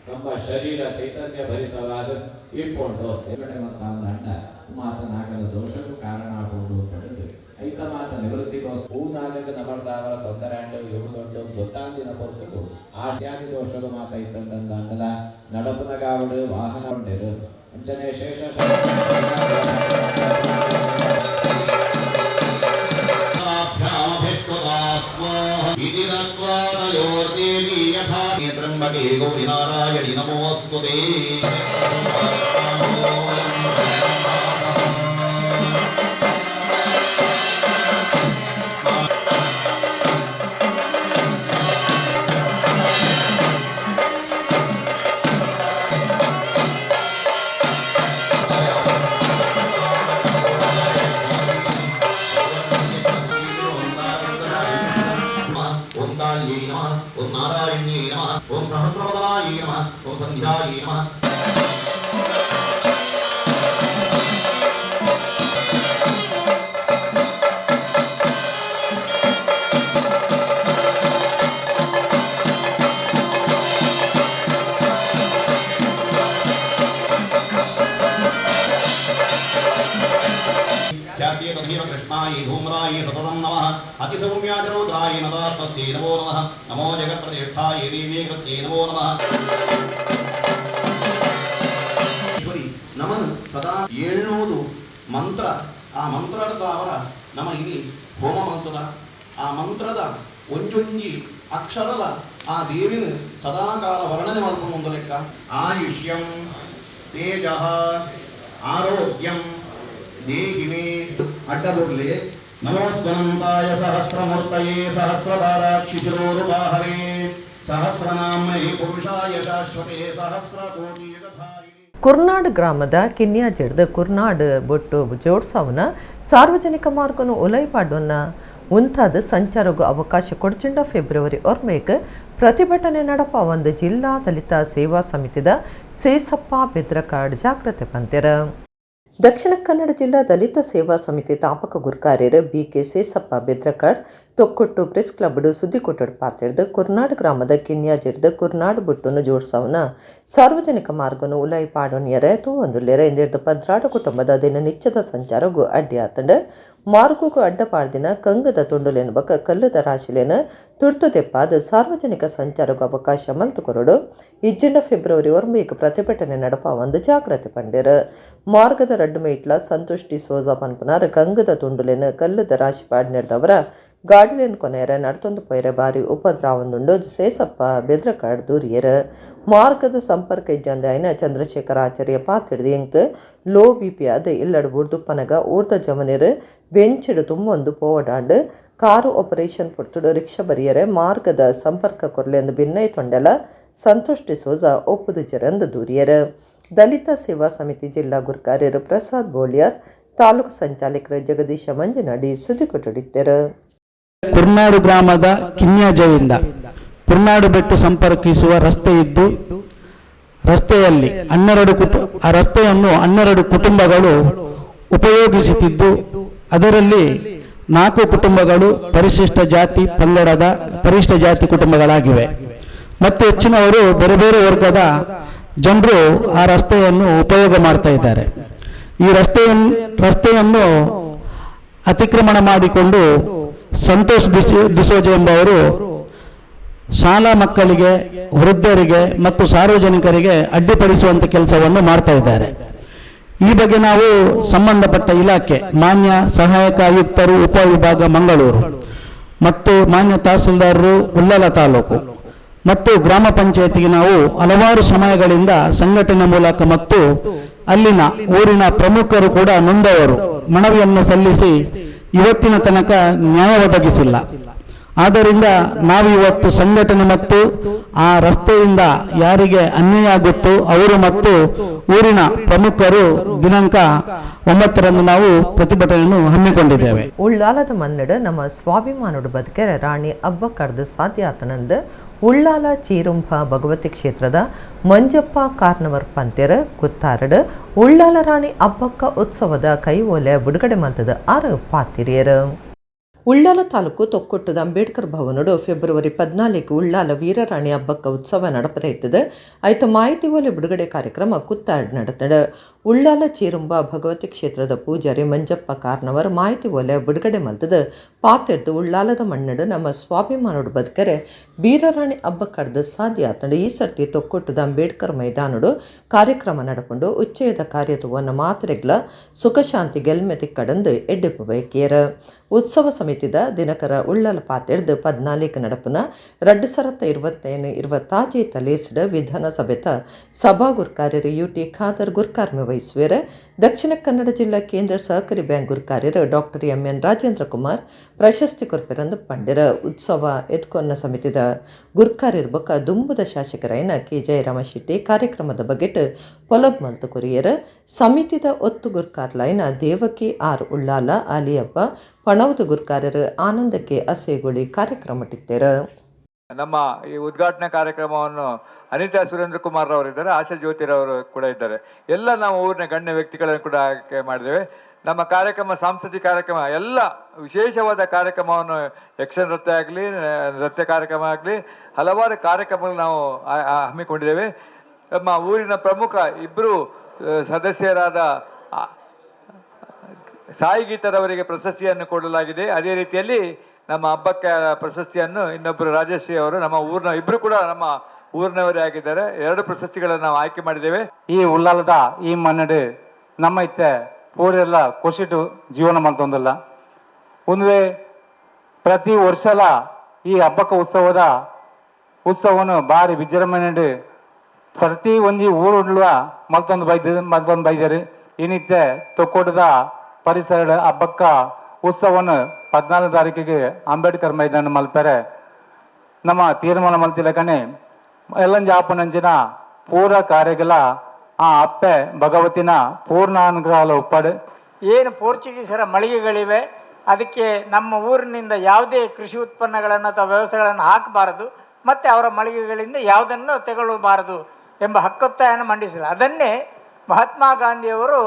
Speaker 13: ನಮ್ಮ ಶರೀರ ಚೈತನ್ಯ ಭರಿತವಾದ ಇಪ್ಪೊಂಡು ಅಣ್ಣ ಮಾತನಾಗದ ದೋಷಕ್ಕೂ ಕಾರಣ ಆಗೊಂಡು ಪಡೆದು ಐತ ಮಾತ ನಿವೃತ್ತಿಗೋಸ್ಕರ ಹೂನಾಗಕ್ಕೆ ನಮರ್ದಾವರ ತೊಂದರೆ ಅಂಡು ಇವು ಗೊತ್ತಾಂದಿನ ಪೊರ್ತುಗು ಆ ದೋಷಗಳು ಮಾತ ಇತ್ತಂಡ ಅಂಡಲ ನಡಪುನಗಾವಡು ವಾಹನ ಕೊಂಡಿರು ಅಂಚನೆ ಶೇಷ
Speaker 14: ತ್ರ್ಯಂಬಕೆ ಗೌರಿ ನಾರಾಯಣಿ ನಮೋಸ್ತುತೇ. ಓಂ ಕಾಳ್ಯೈ ನಮಃ ಓಂ ನಾರಾಯಣ್ಯೈ ನಮಃ ಓಂ ಸಹಸ್ರವದನಾಯೈ ನಮಃ ಓಂ ಸಂಧ್ಯಾಯೈ ನಮಃ. कृष्णाय धूम्राय सततं नमः अतिसौम्याजरौद्राय नदात्मस्यै नमो नमः नमो जगत्प्रतिष्ठाय देवी कृत्यै नमो नमः. ಈಶ್ವರಿ ನಮನ್ ಸದಾ ಏಳ್ನೂದು ಮಂತ್ರ ಆ ಮಂತ್ರದ ನಮ ಇಲ್ಲಿ ಹೋಮ ಮಂತ್ರದ ಆ ಮಂತ್ರದ ಒಂಜೊಂಜಿ ಅಕ್ಷರದ ಆ ದೇವಿನ ಸದಾಕಾಲ ವರ್ಣನೆ ಮಲ್ಪುನ ಲೆಕ್ಕ. ಆಯುಷ್ಯಂ ತೇಜಃ ಆರೋಗ್ಯಂ ದೇಹಿಮೇ ಅಡ್ಡಬುರ್ಲೆ ನಮೋಸ್ವನಂತಾಯ ಸಹಸ್ರಮೂರ್ತಯೇ ಸಹಸ್ರಪಾದಾಕ್ಷಿಶಿರೋರುಬಾಹವೇ ಸಹಸ್ರನಾಮ್ನೇ ಪುರುಷಾಯ ಶಾಶ್ವತೇ ಸಹಸ್ರಕೋಟಿ.
Speaker 1: ಕುರ್ನಾಡು ಗ್ರಾಮದ ಕಿನ್ಯಾಜೆಡ್ದು ಕುರ್ನಾಡು ಬೊಟ್ಟು ಜೋಡ್ಸಾವನ ಸಾರ್ವಜನಿಕ ಮಾರ್ಗನು ಒಲೈಪಾಡೋನ್ನ ಮುಂತಾದ ಸಂಚಾರಗೂ ಅವಕಾಶ ಕೊಡ್ಚಿಂಡ ಫೆಬ್ರವರಿ ಒರ್ಮೇಕ್ ಪ್ರತಿಭಟನೆ ನಡಪ ಒಂದು ಜಿಲ್ಲಾ ದಲಿತ ಸೇವಾ ಸಮಿತಿದ ಸೇಸಪ್ಪ ಬೆದ್ರಕಾಡ್ ಜಾಗ್ರತೆ ಪಂತೆರ. ದಕ್ಷಿಣ ಕನ್ನಡ ಜಿಲ್ಲಾ ದಲಿತ ಸೇವಾ ಸಮಿತಿ ತಾಪಕ ಗುರ್ಕಾರ್ಯರು B K Sesappa Bedrakad Thokkottu press club ಸುದ್ದಿ ಕೊಟ್ಟಡು ಪಾತಿಡ್ದು ಕುರ್ನಾಡು ಗ್ರಾಮದ ಕಿನ್ಯಾಜಿಡ್ದು ಕುರ್ನಾಡು ಬುಟ್ಟುನು ಜೋಡ್ಸವನ ಸಾರ್ವಜನಿಕ ಮಾರ್ಗನು ಉಲೈ ಪಾಡೋನಿಯರೆ ತೂವೊಂದುಲ್ಲೆರೆ ಇಂದಿರ್ದು 12 ಕುಟುಂಬದ ದಿನನಿತ್ಯದ ಸಂಚಾರಗೂ ಅಡ್ಡಿ ಆತಂಡು ಮಾರ್ಗಕ್ಕೂ ಅಡ್ಡ ಪಾಡ್ದಿನ ಕಂಗದ ತುಂಡುಲೇನು ಬಕ ಕಲ್ಲದ ರಾಶಿಲೇನ ತುರ್ತು ತೆಪ್ಪಾದ ಸಾರ್ವಜನಿಕ ಸಂಚಾರಕ್ಕೂ ಅವಕಾಶ ಮಲ್ತು ಕೊರಡು ಇಜ್ಜಿಂಡ ಫೆಬ್ರವರಿ ಒರ್ಮೇಕ್ ಪ್ರತಿಭಟನೆ ನಡಪ ಒಂದು ಜಾಗ್ರತೆ ಪಂಡೇರು. ಮಾರ್ಗದ ರಡ್ಡು ಮೇಟ್ಲ ಸಂತೋಷ್ ಡಿ ಸೋಜಾ ಪನ್ಪುನಾರ್ ಕಂಗದ ತುಂಡುಲೇನ ಕಲ್ಲದ ರಾಶಿ ಪಾಡ್ನೆಡ್ದವರ ಗಾಡಿಲೇನು ಕೊನೆಯರ ನಡ್ತೊಂದು ಪೊಯ್ರೆ ಬಾರಿ ಉಪದ್ರಾವೊಂದುಂಡು ಸೇಸಪ್ಪ ಬೆದ್ರಕಾಡ್ ದೂರಿಯರು. ಮಾರ್ಗದ ಸಂಪರ್ಕ ಇಜ್ಜಂದೆ ಆಯ್ನ ಚಂದ್ರಶೇಖರ ಆಚಾರ್ಯ ಪಾತಿಡ್ದು ಎಂಕ್ ಲೋ ಬಿಪಿ ಅದು ಇಲ್ಲಡು ಬುಡ್ದುಪ್ಪನಗ ಊರ್ದ ಜಮನಿರು ಬೆಂಚಿಡು ತುಂಬೊಂದು ಪೋವಡಾಂಡು ಕಾರು ಆಪರೇಷನ್ ಪೊರ್ತುಡು ರಿಕ್ಷಾ ಬರಿಯರೆ ಮಾರ್ಗದ ಸಂಪರ್ಕ ಕೊರ್ಲೆಂದು ಭಿನ್ನೈ ತೊಂಡೆಲ ಸಂತೋಷ್ ಡಿಸೋಜಾ ಒಪ್ಪುದು ಜರಂದು ದೂರಿಯರು. ದಲಿತ ಸೇವಾ ಸಮಿತಿ ಜಿಲ್ಲಾ ಗುರ್ಕಾರ್ಯರು ಪ್ರಸಾದ್ ಬೋಳಿಯಾರ್ ತಾಲೂಕು ಸಂಚಾಲಕರು ಜಗದೀಶ ಮಂಜನಡಿ ಸುದ್ದಿ ಕೊಟ್ಟಡಿದ್ದರು.
Speaker 15: ಕುರ್ನಾಡು ಗ್ರಾಮದ ಕಿನ್ಯಾಜೆಯಿಂದ ಕುರ್ನಾಡು ಬೆಟ್ಟು ಸಂಪರ್ಕಿಸುವ ರಸ್ತೆ ಇದ್ದು ರಸ್ತೆಯಲ್ಲಿ ಆ ರಸ್ತೆಯನ್ನು 12 ಕುಟುಂಬಗಳು ಉಪಯೋಗಿಸುತ್ತಿದ್ದು ಅದರಲ್ಲಿ 4 ಕುಟುಂಬಗಳು ಪರಿಶಿಷ್ಟ ಜಾತಿ ಪಂಗಡದ ಪರಿಶಿಷ್ಟ ಜಾತಿ ಕುಟುಂಬಗಳಾಗಿವೆ ಮತ್ತು ಹೆಚ್ಚಿನವರು ಬೇರೆ ಬೇರೆ ವರ್ಗದ ಜನರು ಆ ರಸ್ತೆಯನ್ನು ಉಪಯೋಗ ಮಾಡ್ತಾ ಇದ್ದಾರೆ. ಈ ರಸ್ತೆಯನ್ನು ಅತಿಕ್ರಮಣ ಮಾಡಿಕೊಂಡು ಸಂತೋಷ್ ಡಿಸೋಜ ಎಂಬವರು ಶಾಲಾ ಮಕ್ಕಳಿಗೆ, ವೃದ್ಧರಿಗೆ ಮತ್ತು ಸಾರ್ವಜನಿಕರಿಗೆ ಅಡ್ಡಿಪಡಿಸುವಂಥ ಕೆಲಸವನ್ನು ಮಾಡ್ತಾ ಇದ್ದಾರೆ. ಈ ಬಗ್ಗೆ ನಾವು ಸಂಬಂಧಪಟ್ಟ ಇಲಾಖೆ ಮಾನ್ಯ ಸಹಾಯಕ ಆಯುಕ್ತರು ಉಪವಿಭಾಗ ಮಂಗಳೂರು ಮತ್ತು ಮಾನ್ಯ ತಹಸೀಲ್ದಾರರು ಉಳ್ಳಾಲ ತಾಲೂಕು ಮತ್ತು ಗ್ರಾಮ ಪಂಚಾಯತಿಗೆ ನಾವು ಹಲವಾರು ಸಮಯಗಳಿಂದ ಸಂಘಟನೆ ಮೂಲಕ ಮತ್ತು ಅಲ್ಲಿನ ಊರಿನ ಪ್ರಮುಖರು ಕೂಡ ನೊಂದವರು ಮನವಿಯನ್ನು ಸಲ್ಲಿಸಿ ಇವತ್ತಿನ ತನಕ ನ್ಯಾಯ ಒದಗಿಸಿಲ್ಲ. ಆದ್ದರಿಂದ ನಾವು ಇವತ್ತು ಸಂಘಟನೆ ಮತ್ತು ಆ ರಸ್ತೆಯಿಂದ ಯಾರಿಗೆ ಅನ್ಯಾಯ ಆಗುತ್ತೋ ಅವರು ಮತ್ತು ಊರಿನ ಪ್ರಮುಖರು ದಿನಾಂಕ 9ರಂದು ನಾವು ಪ್ರತಿಭಟನೆಯನ್ನು ಹಮ್ಮಿಕೊಂಡಿದ್ದೇವೆ.
Speaker 1: ಉಳ್ಳಾಲದ ಮನ್ನಡ ನಮ್ಮ ಸ್ವಾಭಿಮಾನೋಡು ಬದುಕೆರೆ ರಾಣಿ ಅಬ್ಬಕ್ಕರ್ದು ಸಾಧ್ಯ ಆತನಂದು ಉಳ್ಳಾಲ ಚೀರುಂಭ ಭಗವತಿ ಕ್ಷೇತ್ರದ ಮಂಜಪ್ಪ ಕಾರ್ನವರ್ ಪಂತೆರ ಕುತ್ತಾರಡು ಉಳ್ಳಾಲ ರಾಣಿ ಅಬ್ಬಕ್ಕ ಉತ್ಸವದ ಕೈಓಲೆ ಬಿಡುಗಡೆ ಮಂತದ 6 ಪಾತಿರಿಯರು. ಉಳ್ಳಾಲ ತಾಲೂಕು ತೊಕ್ಕೊಟ್ಟದ ಅಂಬೇಡ್ಕರ್ ಭವನಡು ಫೆಬ್ರವರಿ 14 ಉಳ್ಳಾಲ ವೀರರಾಣಿ ಹಬ್ಬಕ್ಕ ಉತ್ಸವ ನಡಪರೈತದೆ. ಆಯ್ತ ಮಾಹಿತಿ ಓಲೆ ಬಿಡುಗಡೆ ಕಾರ್ಯಕ್ರಮ ಕುತ್ತಾಡ್ ನಡೆತಡೆ. ಉಳ್ಳಾಲ ಚೀರುಂಬ ಭಗವತಿ ಕ್ಷೇತ್ರದ ಪೂಜಾರಿ ಮಂಜಪ್ಪ ಕಾರ್ನವರ್ ಮಾಹಿತಿ ಓಲೆ ಬಿಡುಗಡೆ ಮಲ್ತದ ಪಾತೆಡ್ದು ಉಳ್ಳಾಲದ ಮಣ್ಣಡು ನಮ್ಮ ಸ್ವಾಭಿಮಾನೋಡು ಬದುಕರೆ ವೀರರಾಣಿ ಹಬ್ಬಕ್ಕಡ್ದು ಸಾಧ್ಯ ಆತಂಡು. ಈ ಸರ್ತಿ ತೊಕ್ಕೊಟ್ಟದ ಅಂಬೇಡ್ಕರ್ ಮೈದಾನಡು ಕಾರ್ಯಕ್ರಮ ನಡಕೊಂಡು ಉಚ್ಚಯದ ಕಾರ್ಯತ್ವವನ್ನು ಮಾತ್ರೆಗ್ಲ ಸುಖಶಾಂತಿ ಗೆಲ್ಮೆ ತಿಕ್ಕಡಂದು ಎಡ್ಡೆಪ್ಪು ಬಯಕಿಯರ. ಉತ್ಸವ ಸಮಿತಿದ ದಿನಕರ ಉಳ್ಳಲ ಪಾತೆಡ್ದು 14 ನಡಪುನ 2025 ತಲೇಸಿಡ ವಿಧಾನಸಭೆತ ಸಭಾ ಗುರ್ಕಾರ್ಯರು ಯುಟಿ ಖಾದರ್ ಗುರ್ಕಾರ್ಮೆ ವಹಿಸುವೆರ. ದಕ್ಷಿಣ ಕನ್ನಡ ಜಿಲ್ಲಾ ಕೇಂದ್ರ ಸಹಕಾರಿ ಬ್ಯಾಂಕ್ ಗುರ್ಕಾರ್ಯರು ಡಾಕ್ಟರ್ ಎಂಎನ್ ರಾಜೇಂದ್ರ ಕುಮಾರ್ ಪ್ರಶಸ್ತಿ ಕೊರ್ಪೆರಂದು ಪಂಡೆರ. ಉತ್ಸವ ಎತ್ಕೊನ್ನ ಸಮಿತಿದ ಗುರ್ಕಾರಿರ್ ಬೊಕ್ಕ ದುಂಬುದ ಶಾಸಕರಾಯಿನ ಕೆ ಜಯರಾಮ ಶೆಟ್ಟಿ ಕಾರ್ಯಕ್ರಮದ ಬಗೆಟ್ ಪೊಲಬ್ ಮಲ್ತು ಕೊರಿಯರ್. ಸಮಿತಿದ ಒತ್ತು ಗುರ್ಕಾರ್ಲಾಯಿನ ದೇವಕಿ ಆರ್ ಉಳ್ಳಾಲ, ಆಲಿಯಪ್ಪ ಪಣವದ ಗುರ್ಕಾರರು ಆನಂದಕ್ಕೆ ಅಸೇಗೊಳಿ ಕಾರ್ಯಕ್ರಮ.
Speaker 16: ನಮ್ಮ ಈ ಉದ್ಘಾಟನಾ ಕಾರ್ಯಕ್ರಮವನ್ನು ಅನಿತಾ ಸುರೇಂದ್ರ ಕುಮಾರ್ ಅವರಿದ್ದಾರೆ, ಆಶಾ ಜ್ಯೋತಿರವರು ಕೂಡ ಇದ್ದಾರೆ. ಎಲ್ಲ ನಾವು ಊರಿನ ಗಣ್ಯ ವ್ಯಕ್ತಿಗಳನ್ನು ಕೂಡ ಆಯ್ಕೆ ಮಾಡಿದ್ದೇವೆ. ನಮ್ಮ ಕಾರ್ಯಕ್ರಮ ಸಾಂಸ್ಕೃತಿಕ ಕಾರ್ಯಕ್ರಮ ಎಲ್ಲ ವಿಶೇಷವಾದ ಕಾರ್ಯಕ್ರಮವನ್ನು ಯಕ್ಷ ನೃತ್ಯ ಆಗಲಿ, ನೃತ್ಯ ಕಾರ್ಯಕ್ರಮ ಆಗಲಿ, ಹಲವಾರು ಕಾರ್ಯಕ್ರಮಗಳು ನಾವು ಹಮ್ಮಿಕೊಂಡಿದ್ದೇವೆ. ನಮ್ಮ ಊರಿನ ಪ್ರಮುಖ ಇಬ್ಬರು ಸದಸ್ಯರಾದ ಸಾಯಿ ಗೀತರವರಿಗೆ ಪ್ರಶಸ್ತಿಯನ್ನು ಕೊಡಲಾಗಿದೆ. ಅದೇ ರೀತಿಯಲ್ಲಿ ನಮ್ಮ ಹಬ್ಬಕ್ಕೆ ಪ್ರಶಸ್ತಿಯನ್ನು ಇನ್ನೊಬ್ಬರು ರಾಜಶ್ರೀ ಅವರು, ನಮ್ಮ ಊರಿನ ಇಬ್ಬರು ಕೂಡ ನಮ್ಮ ಊರಿನವರೇ ಆಗಿದ್ದಾರೆ. 2 ಪ್ರಶಸ್ತಿಗಳನ್ನು ನಾವು ಆಯ್ಕೆ ಮಾಡಿದ್ದೇವೆ.
Speaker 17: ಈ ಉಳ್ಳಾಲದ ಈ ಮನ್ನಡು ನಮ್ಮ ಇತ್ತೆ ಪೂರೆಲ್ಲ ಖುಷಿಟು ಜೀವನ ಮಾಡ್ತೊಂದಿಲ್ಲ. ಒಂದುವೆ ಪ್ರತಿ ವರ್ಷಲ ಈ ಹಬ್ಬಕ್ಕ ಉತ್ಸವದ ಉತ್ಸವವನ್ನು ಭಾರಿ ವಿಜೃಂಭಣೆ ಪ್ರತಿ ಒಂಜಿ ಊರುಳ್ಳ ಮಲ್ತೊಂದು ಬೈದರು. ಇನ್ನಿತ್ತೆ ತೊಕ್ಕೋಟದ ಪರಿಸರ ಹಬ್ಬಕ್ಕ ಉತ್ಸವವನ್ನು 14 ತಾರೀಕಿಗೆ ಅಂಬೇಡ್ಕರ್ ಮೈದಾನ ಮಲ್ಪರೆ ನಮ್ಮ ತೀರ್ಮಾನ ಮಲ್ತಿಲಕನೆ ಎಲ್ಲಂಜ ಆಪನಂಚಿನ ಪೂರ ಕಾರ್ಯಗಳ ಆ ಅಪ್ಪೆ ಭಗವತಿನ ಪೂರ್ಣ ಅನುಗ್ರಹ ಒಪ್ಪಾಡು.
Speaker 18: ಏನು ಪೋರ್ಚುಗೀಸರ ಮಳಿಗೆಗಳಿವೆ, ಅದಕ್ಕೆ ನಮ್ಮ ಊರಿನಿಂದ ಯಾವುದೇ ಕೃಷಿ ಉತ್ಪನ್ನಗಳನ್ನು ಅಥವಾ ವ್ಯವಸ್ಥೆಗಳನ್ನು ಹಾಕಬಾರದು ಮತ್ತು ಅವರ ಮಳಿಗೆಗಳಿಂದ ಯಾವುದನ್ನು ತಗೊಳ್ಳಬಾರದು ಎಂಬ ಹಕ್ಕೊತ್ತಾಯವನ್ನು ಮಂಡಿಸಿದರು. ಅದನ್ನೇ ಮಹಾತ್ಮ ಗಾಂಧಿಯವರು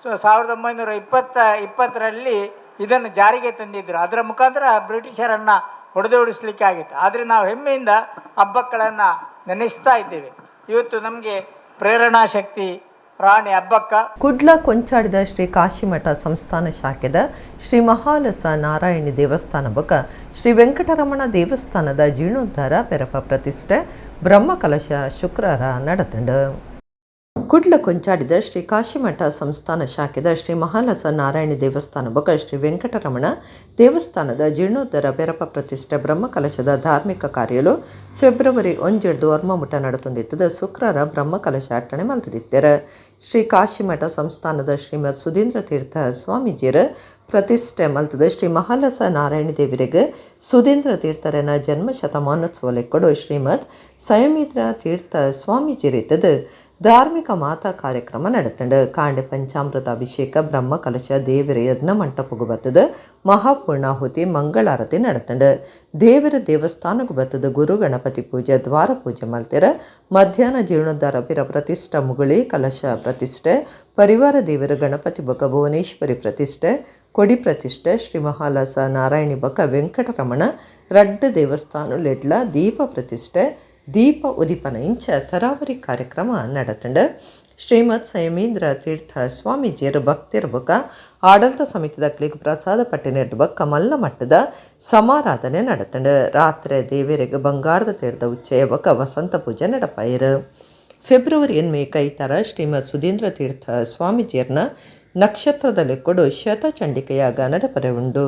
Speaker 18: 1920ರಲ್ಲಿ ಇದನ್ನು ಜಾರಿಗೆ ತಂದಿದ್ದರು. ಅದರ ಮುಖಾಂತರ ಬ್ರಿಟಿಷರನ್ನು ಹೊಡೆದೋಡಿಸಲಿಕ್ಕೆ ಆಗಿತ್ತು. ಆದರೆ ನಾವು ಹೆಮ್ಮೆಯಿಂದ ಹಬ್ಬಕ್ಕಳನ್ನು ನೆನೆಸ್ತಾ ಇದ್ದೇವೆ. ಇವತ್ತು ನಮಗೆ ಪ್ರೇರಣಾ ಶಕ್ತಿ ರಾಣಿ ಹಬ್ಬಕ್ಕ.
Speaker 1: ಕುಡ್ಲ ಕೊಂಚಾಡಿದ ಶ್ರೀ ಕಾಶಿಮಠ ಸಂಸ್ಥಾನ ಶಾಖೆದ ಶ್ರೀ ಮಹಾಲಸ ನಾರಾಯಣಿ ದೇವಸ್ಥಾನ ಬೊಕ ಶ್ರೀ ವೆಂಕಟರಮಣ ದೇವಸ್ಥಾನದ ಜೀರ್ಣೋದ್ಧಾರ ಪೆರಪ ಪ್ರತಿಷ್ಠೆ ಬ್ರಹ್ಮಕಲಶ ಶುಕ್ರವಾರ ನಡೆತಂಡು. ಕುಡ್ಲ ಕೊಂಚಾಡಿದ ಶ್ರೀ ಕಾಶಿಮಠ ಸಂಸ್ಥಾನ ಶಾಖೆದ ಶ್ರೀ ಮಹಾಲಸ ನಾರಾಯಣಿ ದೇವಸ್ಥಾನ ಬೊಕ ಶ್ರೀ ವೆಂಕಟರಮಣ ದೇವಸ್ಥಾನದ ಜೀರ್ಣೋದ್ಧಾರ ಬೆರಪ ಪ್ರತಿಷ್ಠೆ ಬ್ರಹ್ಮಕಲಶದ ಧಾರ್ಮಿಕ ಕಾರ್ಯಲು ಫೆಬ್ರವರಿ 1 ವರ್ಮಮುಟ ನಡೆತೊಂದಿತ್ತದ. ಶುಕ್ರವಾರ ಬ್ರಹ್ಮಕಲಶ ಅಟ್ಟಣೆ ಮಲ್ತದಿತ್ತರ. ಶ್ರೀ ಕಾಶಿಮಠ ಸಂಸ್ಥಾನದ ಶ್ರೀಮದ್ ಸುಧೀಂದ್ರ ತೀರ್ಥ ಸ್ವಾಮೀಜಿಯರ ಪ್ರತಿಷ್ಠೆ ಮಲ್ತದ ಶ್ರೀ ಮಹಾಲಸ ನಾರಾಯಣ ದೇವರಿಗೆ ಸುಧೀಂದ್ರ ತೀರ್ಥರನ ಜನ್ಮ ಶತಮಾನೋತ್ಸವ ಲೆಕ್ಕಡು ಶ್ರೀಮದ್ ಸಂಯಮಿತ್ರ ತೀರ್ಥ ಸ್ವಾಮೀಜಿರಿತದ ಧಾರ್ಮಿಕ ಮಾತಾ ಕಾರ್ಯಕ್ರಮ ನಡೆತಂಡು. ಕಾಂಡೆ ಪಂಚಾಮೃತ ಅಭಿಷೇಕ, ಬ್ರಹ್ಮಕಲಶ, ದೇವರ ಯಜ್ಞ ಮಂಟಪಗೂ ಬತ್ತದ ಮಹಾಪೂರ್ಣಾಹುತಿ, ಮಂಗಳಾರತಿ ನಡೆತಂಡು. ದೇವರ ದೇವಸ್ಥಾನಕ್ಕೂ ಬತ್ತದ ಗುರು ಗಣಪತಿ ಪೂಜೆ, ದ್ವಾರ ಪೂಜೆ ಮಲ್ತಿರ. ಮಧ್ಯಾಹ್ನ ಜೀರ್ಣೋದ್ಧಾರ ಪಿರ ಪ್ರತಿಷ್ಠ ಮುಗುಳಿ ಕಲಶ ಪ್ರತಿಷ್ಠೆ, ಪರಿವಾರ ದೇವರ ಗಣಪತಿ ಬೊಕ ಭುವನೇಶ್ವರಿ ಪ್ರತಿಷ್ಠೆ, ಕೊಡಿ ಪ್ರತಿಷ್ಠೆ, ಶ್ರೀ ಮಹಾಲಸ ನಾರಾಯಣಿ ಬೊಕ ವೆಂಕಟರಮಣ ರಡ್ಡ ದೇವಸ್ಥಾನ ಲೆಡ್ಲ ದೀಪ ಪ್ರತಿಷ್ಠೆ, ದೀಪ ಉದಿಪನ ಇಂಚ ತರಾವರಿ ಕಾರ್ಯಕ್ರಮ ನಡೆತಂಡು. ಶ್ರೀಮದ್ ಸಂಯಮೀಂದ್ರ ತೀರ್ಥ ಸ್ವಾಮೀಜಿಯರು ಭಕ್ತಿಯರ ಬೊಕ ಆಡಳಿತ ಸಮಿತಿದ ಕ್ಲಿಕ್ ಪ್ರಸಾದ ಪಟ್ಟಿನೆಡ್ ಬೊಕ್ಕ ಮಲ್ಲ ಮಟ್ಟದ ಸಮಾರಾಧನೆ ನಡೆತಂಡು. ರಾತ್ರಿ ದೇವರಿಗೆ ಬಂಗಾರದ ತೀರ್ಥ ಉಚ್ಚಯ ಬೊಕ ವಸಂತ ಪೂಜೆ ನಡಪಾಯಿರು. ಫೆಬ್ರವರಿ ಎನ್ಮೆ ಕೈತಾರ ಶ್ರೀಮದ್ ಸುಧೀಂದ್ರ ತೀರ್ಥ ಸ್ವಾಮೀಜಿಯರ್ನ ನಕ್ಷತ್ರದಲ್ಲಿ ಕೊಡು ಶತಚಂಡಿಕೆಯಾಗ ನಡಪರೆ ಉಂಡು.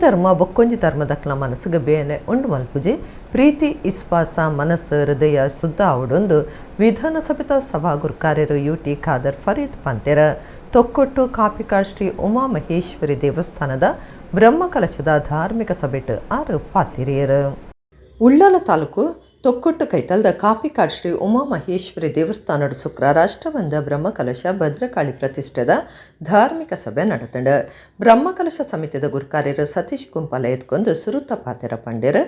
Speaker 1: ಧರ್ಮ ಬೊಕ್ಕೊಂಜಿ ಧರ್ಮದಕ್ಲ ಮನಸ್ಸುಗೆ ಬೇನೆ ಉಂಡು ಮಲ್ಪುಜಿ ಪ್ರೀತಿ ವಿಶ್ವಾಸ ಮನಸ್ಸು ಹೃದಯ ಶುದ್ಧ ಆವಡೊಂದು ವಿಧಾನಸಭೆತ ಸಭಾ ಗುರ್ಕಾರ್ಯರು ಯುಟಿ ಖಾದರ್ ಫರೀದ್ ಪಂತೆರ. ತೊಕ್ಕೊಟ್ಟು ಕಾಪಿಕಾಡ್ ಶ್ರೀ ಉಮಾ ಮಹೇಶ್ವರಿ ದೇವಸ್ಥಾನದ ಬ್ರಹ್ಮಕಲಶದ ಧಾರ್ಮಿಕ ಸಭೆಟ್ ಆರು ಪಾತಿರಿಯರು. ಉಳ್ಳಾಲ ತಾಲೂಕು ತೊಕ್ಕೊಟ್ಟು ಕೈತಲ್ದ ಕಾಪಿಕಾಡ್ ಶ್ರೀ ಉಮಾ ಮಹೇಶ್ವರಿ ದೇವಸ್ಥಾನದ ಶುಕ್ರ ರಾಷ್ಟ್ರವಂದ ಬ್ರಹ್ಮಕಲಶ ಭದ್ರಕಾಳಿ ಪ್ರತಿಷ್ಠೆದ ಧಾರ್ಮಿಕ ಸಭೆ ನಡೆತಂಡ. ಬ್ರಹ್ಮಕಲಶ ಸಮಿತಿದ ಗುರ್ಕಾರ್ಯರು ಸತೀಶ್ ಕುಂಪಾಲ ಎತ್ಕೊಂಡು ಸುರುತ ಪಾತೆರ ಪಂಡೆರ್.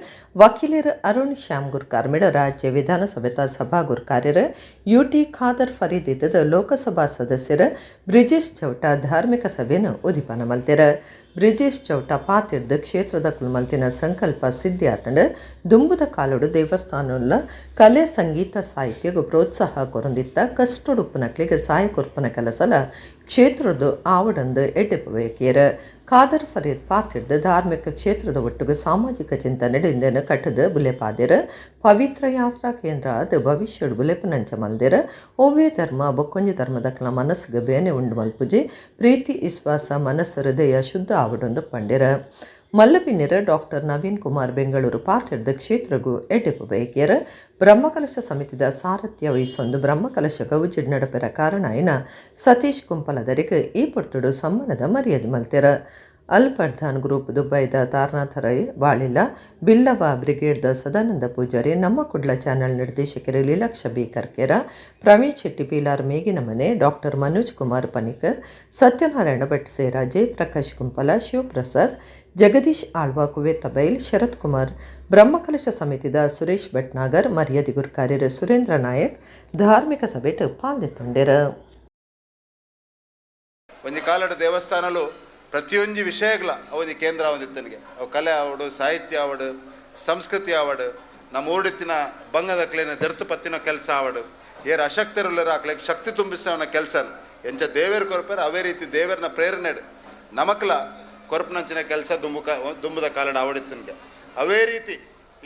Speaker 1: ವಕೀಲರು ಅರುಣ್ ಶ್ಯಾಮ್ ಗುರ್ಕಾರ್ಮಿಡ ರಾಜ್ಯ ವಿಧಾನಸಭೆತ ಸಭಾ ಗುರ್ಕಾರ್ಯರು ಯುಟಿ ಖಾದರ್ ಫರೀದ್ ಇದ್ದದ ಲೋಕಸಭಾ ಸದಸ್ಯರು ಬ್ರಿಜೇಶ್ ಚೌಟ ಧಾರ್ಮಿಕ ಸಭೆಯನ್ನು ಉದಿಪನ ಮಲ್ತೆರ್. ಬ್ರಿಜೇಶ್ ಚೌಟ ಪಾತಿರ್ದು ಕ್ಷೇತ್ರದ ಕುಲ್ಮಲ್ತಿನ ಸಂಕಲ್ಪ ಸಿದ್ಧಿ ಆತಂಡ. ದುಂಬುದ ಕಾಲೋಡು ದೇವಸ್ಥಾನ ಕಲೆ ಸಂಗೀತ ಸಾಹಿತ್ಯಗೂ ಪ್ರೋತ್ಸಾಹ ಕೊರಂದಿತ್ತ ಕಷ್ಟೊಡುಪ್ಪನಕ್ಲಿಗೆ ಸಹಾಯ ಕೊರ್ಪನ ಕೆಲಸಲ ಕ್ಷೇತ್ರದ ಆವಡಂದು ಎಡ್ಡೆಪಬೇಕೇರ. ಖಾದರ್ ಫರೀದ್ ಪಾತಿರ್ದು ಧಾರ್ಮಿಕ ಕ್ಷೇತ್ರದ ಒಟ್ಟಿಗೆ ಸಾಮಾಜಿಕ ಚಿಂತನೆ ಇಂದೆನ ಕಟ್ಟದ ಬುಲೆಪಾದಿರ. ಪವಿತ್ರ ಯಾತ್ರಾ ಕೇಂದ್ರ ಅದು ಭವಿಷ್ಯಡ್ ಬುಲೆಪನಂಚ ಮಲ್ದಿರ. ಒವ್ವೇ ಧರ್ಮ ಬೊಕ್ಕೊಂಜಿ ಧರ್ಮದಕ್ಲ ಮನಸ್ಸಿಗೆ ಬೇನೆ ಉಂಡು ಮಲ್ಪುಜಿ ಪ್ರೀತಿ ವಿಶ್ವಾಸ ಮನಸ್ಸು ಹೃದಯ ಶುದ್ಧ ಆವಡೊಂದು ಪಂಡಿರ. ಮಲ್ಲಪಿನ್ನಿರ ಡಾಕ್ಟರ್ ನವೀನ್ ಕುಮಾರ್ ಬೆಂಗಳೂರು ಪಾತ್ರದ ಕ್ಷೇತ್ರಗೂ ಎಡ್ಡೆಪು ಬಯಕಿಯರ. ಬ್ರಹ್ಮಕಲಶ ಸಮಿತಿದ ಸಾರಥ್ಯ ವಹಿಸೊಂದು ಬ್ರಹ್ಮಕಲಶ ಗೌಜಿಡ್ ನಡಪೆರ ಕಾರಣ ಆಯಿನ ಸತೀಶ್ ಕುಂಪಲದರಿಗೆ ಈ ಪೊರ್ತುಡು ಸಮ್ಮಾನದ ಮರ್ಯಾದೆ ಮಲ್ತೆರ. ಅಲ್ ಪ್ರಧಾನ್ ಗ್ರೂಪ್ ದುಬೈದ ತಾರನಾಥ ರೈ ಬಾಳಿಲ್ಲ, ಬಿಲ್ಲವ ಬ್ರಿಗೇಡ್ದ ಸದಾನಂದ ಪೂಜಾರಿ, ನಮ್ಮ ಕುಡ್ಲ ಚಾನೆಲ್ ನಿರ್ದೇಶಕರು ಲೀಲಾಕ್ಷ ಬಿ ಕರ್ಕೇರ, ಪ್ರವೀಣ್ ಶೆಟ್ಟಿ ಪೀಲಾರ್ ಮೇಗಿನಮನೆ, ಡಾಕ್ಟರ್ ಮನೋಜ್ ಕುಮಾರ್ ಪನಿಕರ್, ಸತ್ಯನಾರಾಯಣ ಭಟ್ ಸೇರಾ, ಜಯಪ್ರಕಾಶ್ ಕುಂಪಲ, ಶಿವಪ್ರಸಾದ್, ಜಗದೀಶ್ ಆಳ್ವಾ ಕುವೇತಬೈಲ್, ಶರತ್ ಕುಮಾರ್, ಬ್ರಹ್ಮಕಲಶ ಸಮಿತಿದ ಸುರೇಶ್ ಭಟ್ನಾಗರ್, ಮರ್ಯಾದೆ ಗುರ್ಕಾರ್ಯರು ಸುರೇಂದ್ರ ನಾಯಕ್ ಧಾರ್ಮಿಕ ಸಭೆಟ್ ಪಾಲ್ದೆತ್ತೊಂಡೆರು.
Speaker 10: ಒಂಜಿ ಕಾಲದ ದೇವಸ್ಥಾನಲು ಪ್ರತಿಯೊಂದು ವಿಷಯಗಳ ಅವೊಂಜಿ ಕೇಂದ್ರ ಒಂದಿತ್ತನಿಗೆ ಅವು ಕಲೆ ಆವಡು, ಸಾಹಿತ್ಯ ಆವಡು, ಸಂಸ್ಕೃತಿ ಆವಡು, ನಮ್ಮ ಊರಿತ್ತಿನ ಬಂಗದ ಕ್ಲೇನ ದರ್ತು ಪತ್ತಿನ ಕೆಲಸ ಆವಡು, ಏರು ಅಶಕ್ತರುಲ್ಲರ ಆಕ್ಲೆ ಶಕ್ತಿ ತುಂಬಿಸೋನ ಕೆಲಸ ಎಂಚ ದೇವೇರು ಕೊರಪೇರು ಅವೇ ರೀತಿ ದೇವರನ್ನ ಪ್ರೇರಣೆ ನಮಕ್ಲ ಕೊರಪನಂಚಿನ ಕೆಲಸ ದುಂಬುದ ಕಾಲಡ ಆವಡಿತ್ತನಿಗೆ. ಅವೇ ರೀತಿ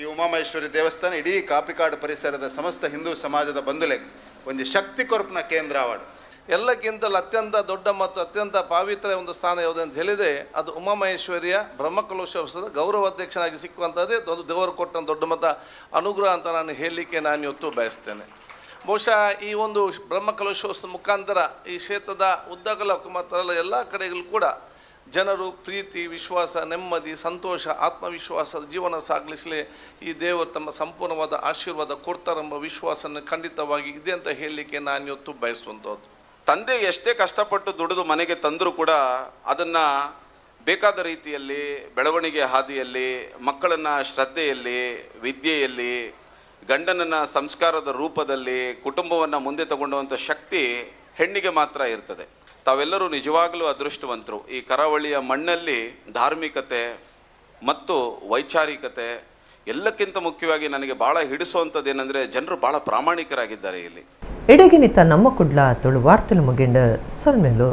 Speaker 10: ಈ ಉಮಾಮಹೇಶ್ವರಿ ದೇವಸ್ಥಾನ ಇಡೀ ಕಾಪಿಕಾಡು ಪರಿಸರದ ಸಮಸ್ತ ಹಿಂದೂ ಸಮಾಜದ ಬಂಧುಲೆ ಒಂದು ಶಕ್ತಿ ಕೊರಪನ ಕೇಂದ್ರ ಆವಡು.
Speaker 19: ಎಲ್ಲಕ್ಕಿಂತಲೂ ಅತ್ಯಂತ ದೊಡ್ಡ ಮತ್ತು ಅತ್ಯಂತ ಪಾವಿತ್ರ್ಯ ಒಂದು ಸ್ಥಾನ ಯಾವುದು ಅಂತ ಹೇಳಿದರೆ ಅದು ಉಮಾಮಹೇಶ್ವರಿಯ ಬ್ರಹ್ಮಕಲಶೋತ್ಸವದ ಗೌರವ ಅಧ್ಯಕ್ಷನಾಗಿ ಸಿಕ್ಕುವಂಥದ್ದೇ ಒಂದು ದೇವರು ಕೊಟ್ಟ ದೊಡ್ಡ ಮತ ಅನುಗ್ರಹ ಅಂತ ನಾನು ಹೇಳಲಿಕ್ಕೆ ನಾನು ಇವತ್ತು ಬಯಸ್ತೇನೆ. ಬಹುಶಃ ಈ ಒಂದು ಬ್ರಹ್ಮಕಲಶೋತ್ಸವದ ಮುಖಾಂತರ ಈ ಕ್ಷೇತ್ರದ ಉದ್ದಗಲಕ್ಕೂ ಮಾತ್ರ ಎಲ್ಲ ಕಡೆಗಳೂ ಕೂಡ ಜನರು ಪ್ರೀತಿ, ವಿಶ್ವಾಸ, ನೆಮ್ಮದಿ, ಸಂತೋಷ, ಆತ್ಮವಿಶ್ವಾಸದ ಜೀವನ ಸಾಗಲಿಸಲಿ ಈ ದೇವರು ತಮ್ಮ ಸಂಪೂರ್ಣವಾದ ಆಶೀರ್ವಾದ ಕೊಡ್ತಾರೆಂಬ ವಿಶ್ವಾಸನ ಖಂಡಿತವಾಗಿ ಇದೆ ಅಂತ ಹೇಳಲಿಕ್ಕೆ ನಾನು ಇವತ್ತು ಬಯಸುವಂಥದ್ದು.
Speaker 20: ತಂದೆ ಎಷ್ಟೇ ಕಷ್ಟಪಟ್ಟು ದುಡಿದು ಮನೆಗೆ ತಂದರೂ ಕೂಡ ಅದನ್ನು ಬೇಕಾದ ರೀತಿಯಲ್ಲಿ ಬೆಳವಣಿಗೆ ಹಾದಿಯಲ್ಲಿ, ಮಕ್ಕಳನ್ನು ಶ್ರದ್ಧೆಯಲ್ಲಿ, ವಿದ್ಯೆಯಲ್ಲಿ, ಗಂಡನನ್ನು ಸಂಸ್ಕಾರದ ರೂಪದಲ್ಲಿ, ಕುಟುಂಬವನ್ನು ಮುಂದೆ ತಗೊಂಡುವಂಥ ಶಕ್ತಿ ಹೆಣ್ಣಿಗೆ ಮಾತ್ರ ಇರ್ತದೆ. ತಾವೆಲ್ಲರೂ ನಿಜವಾಗಲೂ ಅದೃಷ್ಟವಂತರು. ಈ ಕರಾವಳಿಯ ಮಣ್ಣಲ್ಲಿ ಧಾರ್ಮಿಕತೆ ಮತ್ತು ವೈಚಾರಿಕತೆ ಎಲ್ಲಕ್ಕಿಂತ ಮುಖ್ಯವಾಗಿ ನನಗೆ ಭಾಳ ಹಿಡಿಸುವಂಥದ್ದು ಏನಂದರೆ ಜನರು ಭಾಳ ಪ್ರಾಮಾಣಿಕರಾಗಿದ್ದಾರೆ ಇಲ್ಲಿ.
Speaker 1: ಎಡಗಿನಿತ ನಮ್ಮ ಕುಡ್ಲ ತುಳು ವಾರ್ತೆಲು ಮುಗಿಂಡ ಸೊಲ್ಮೆಲು.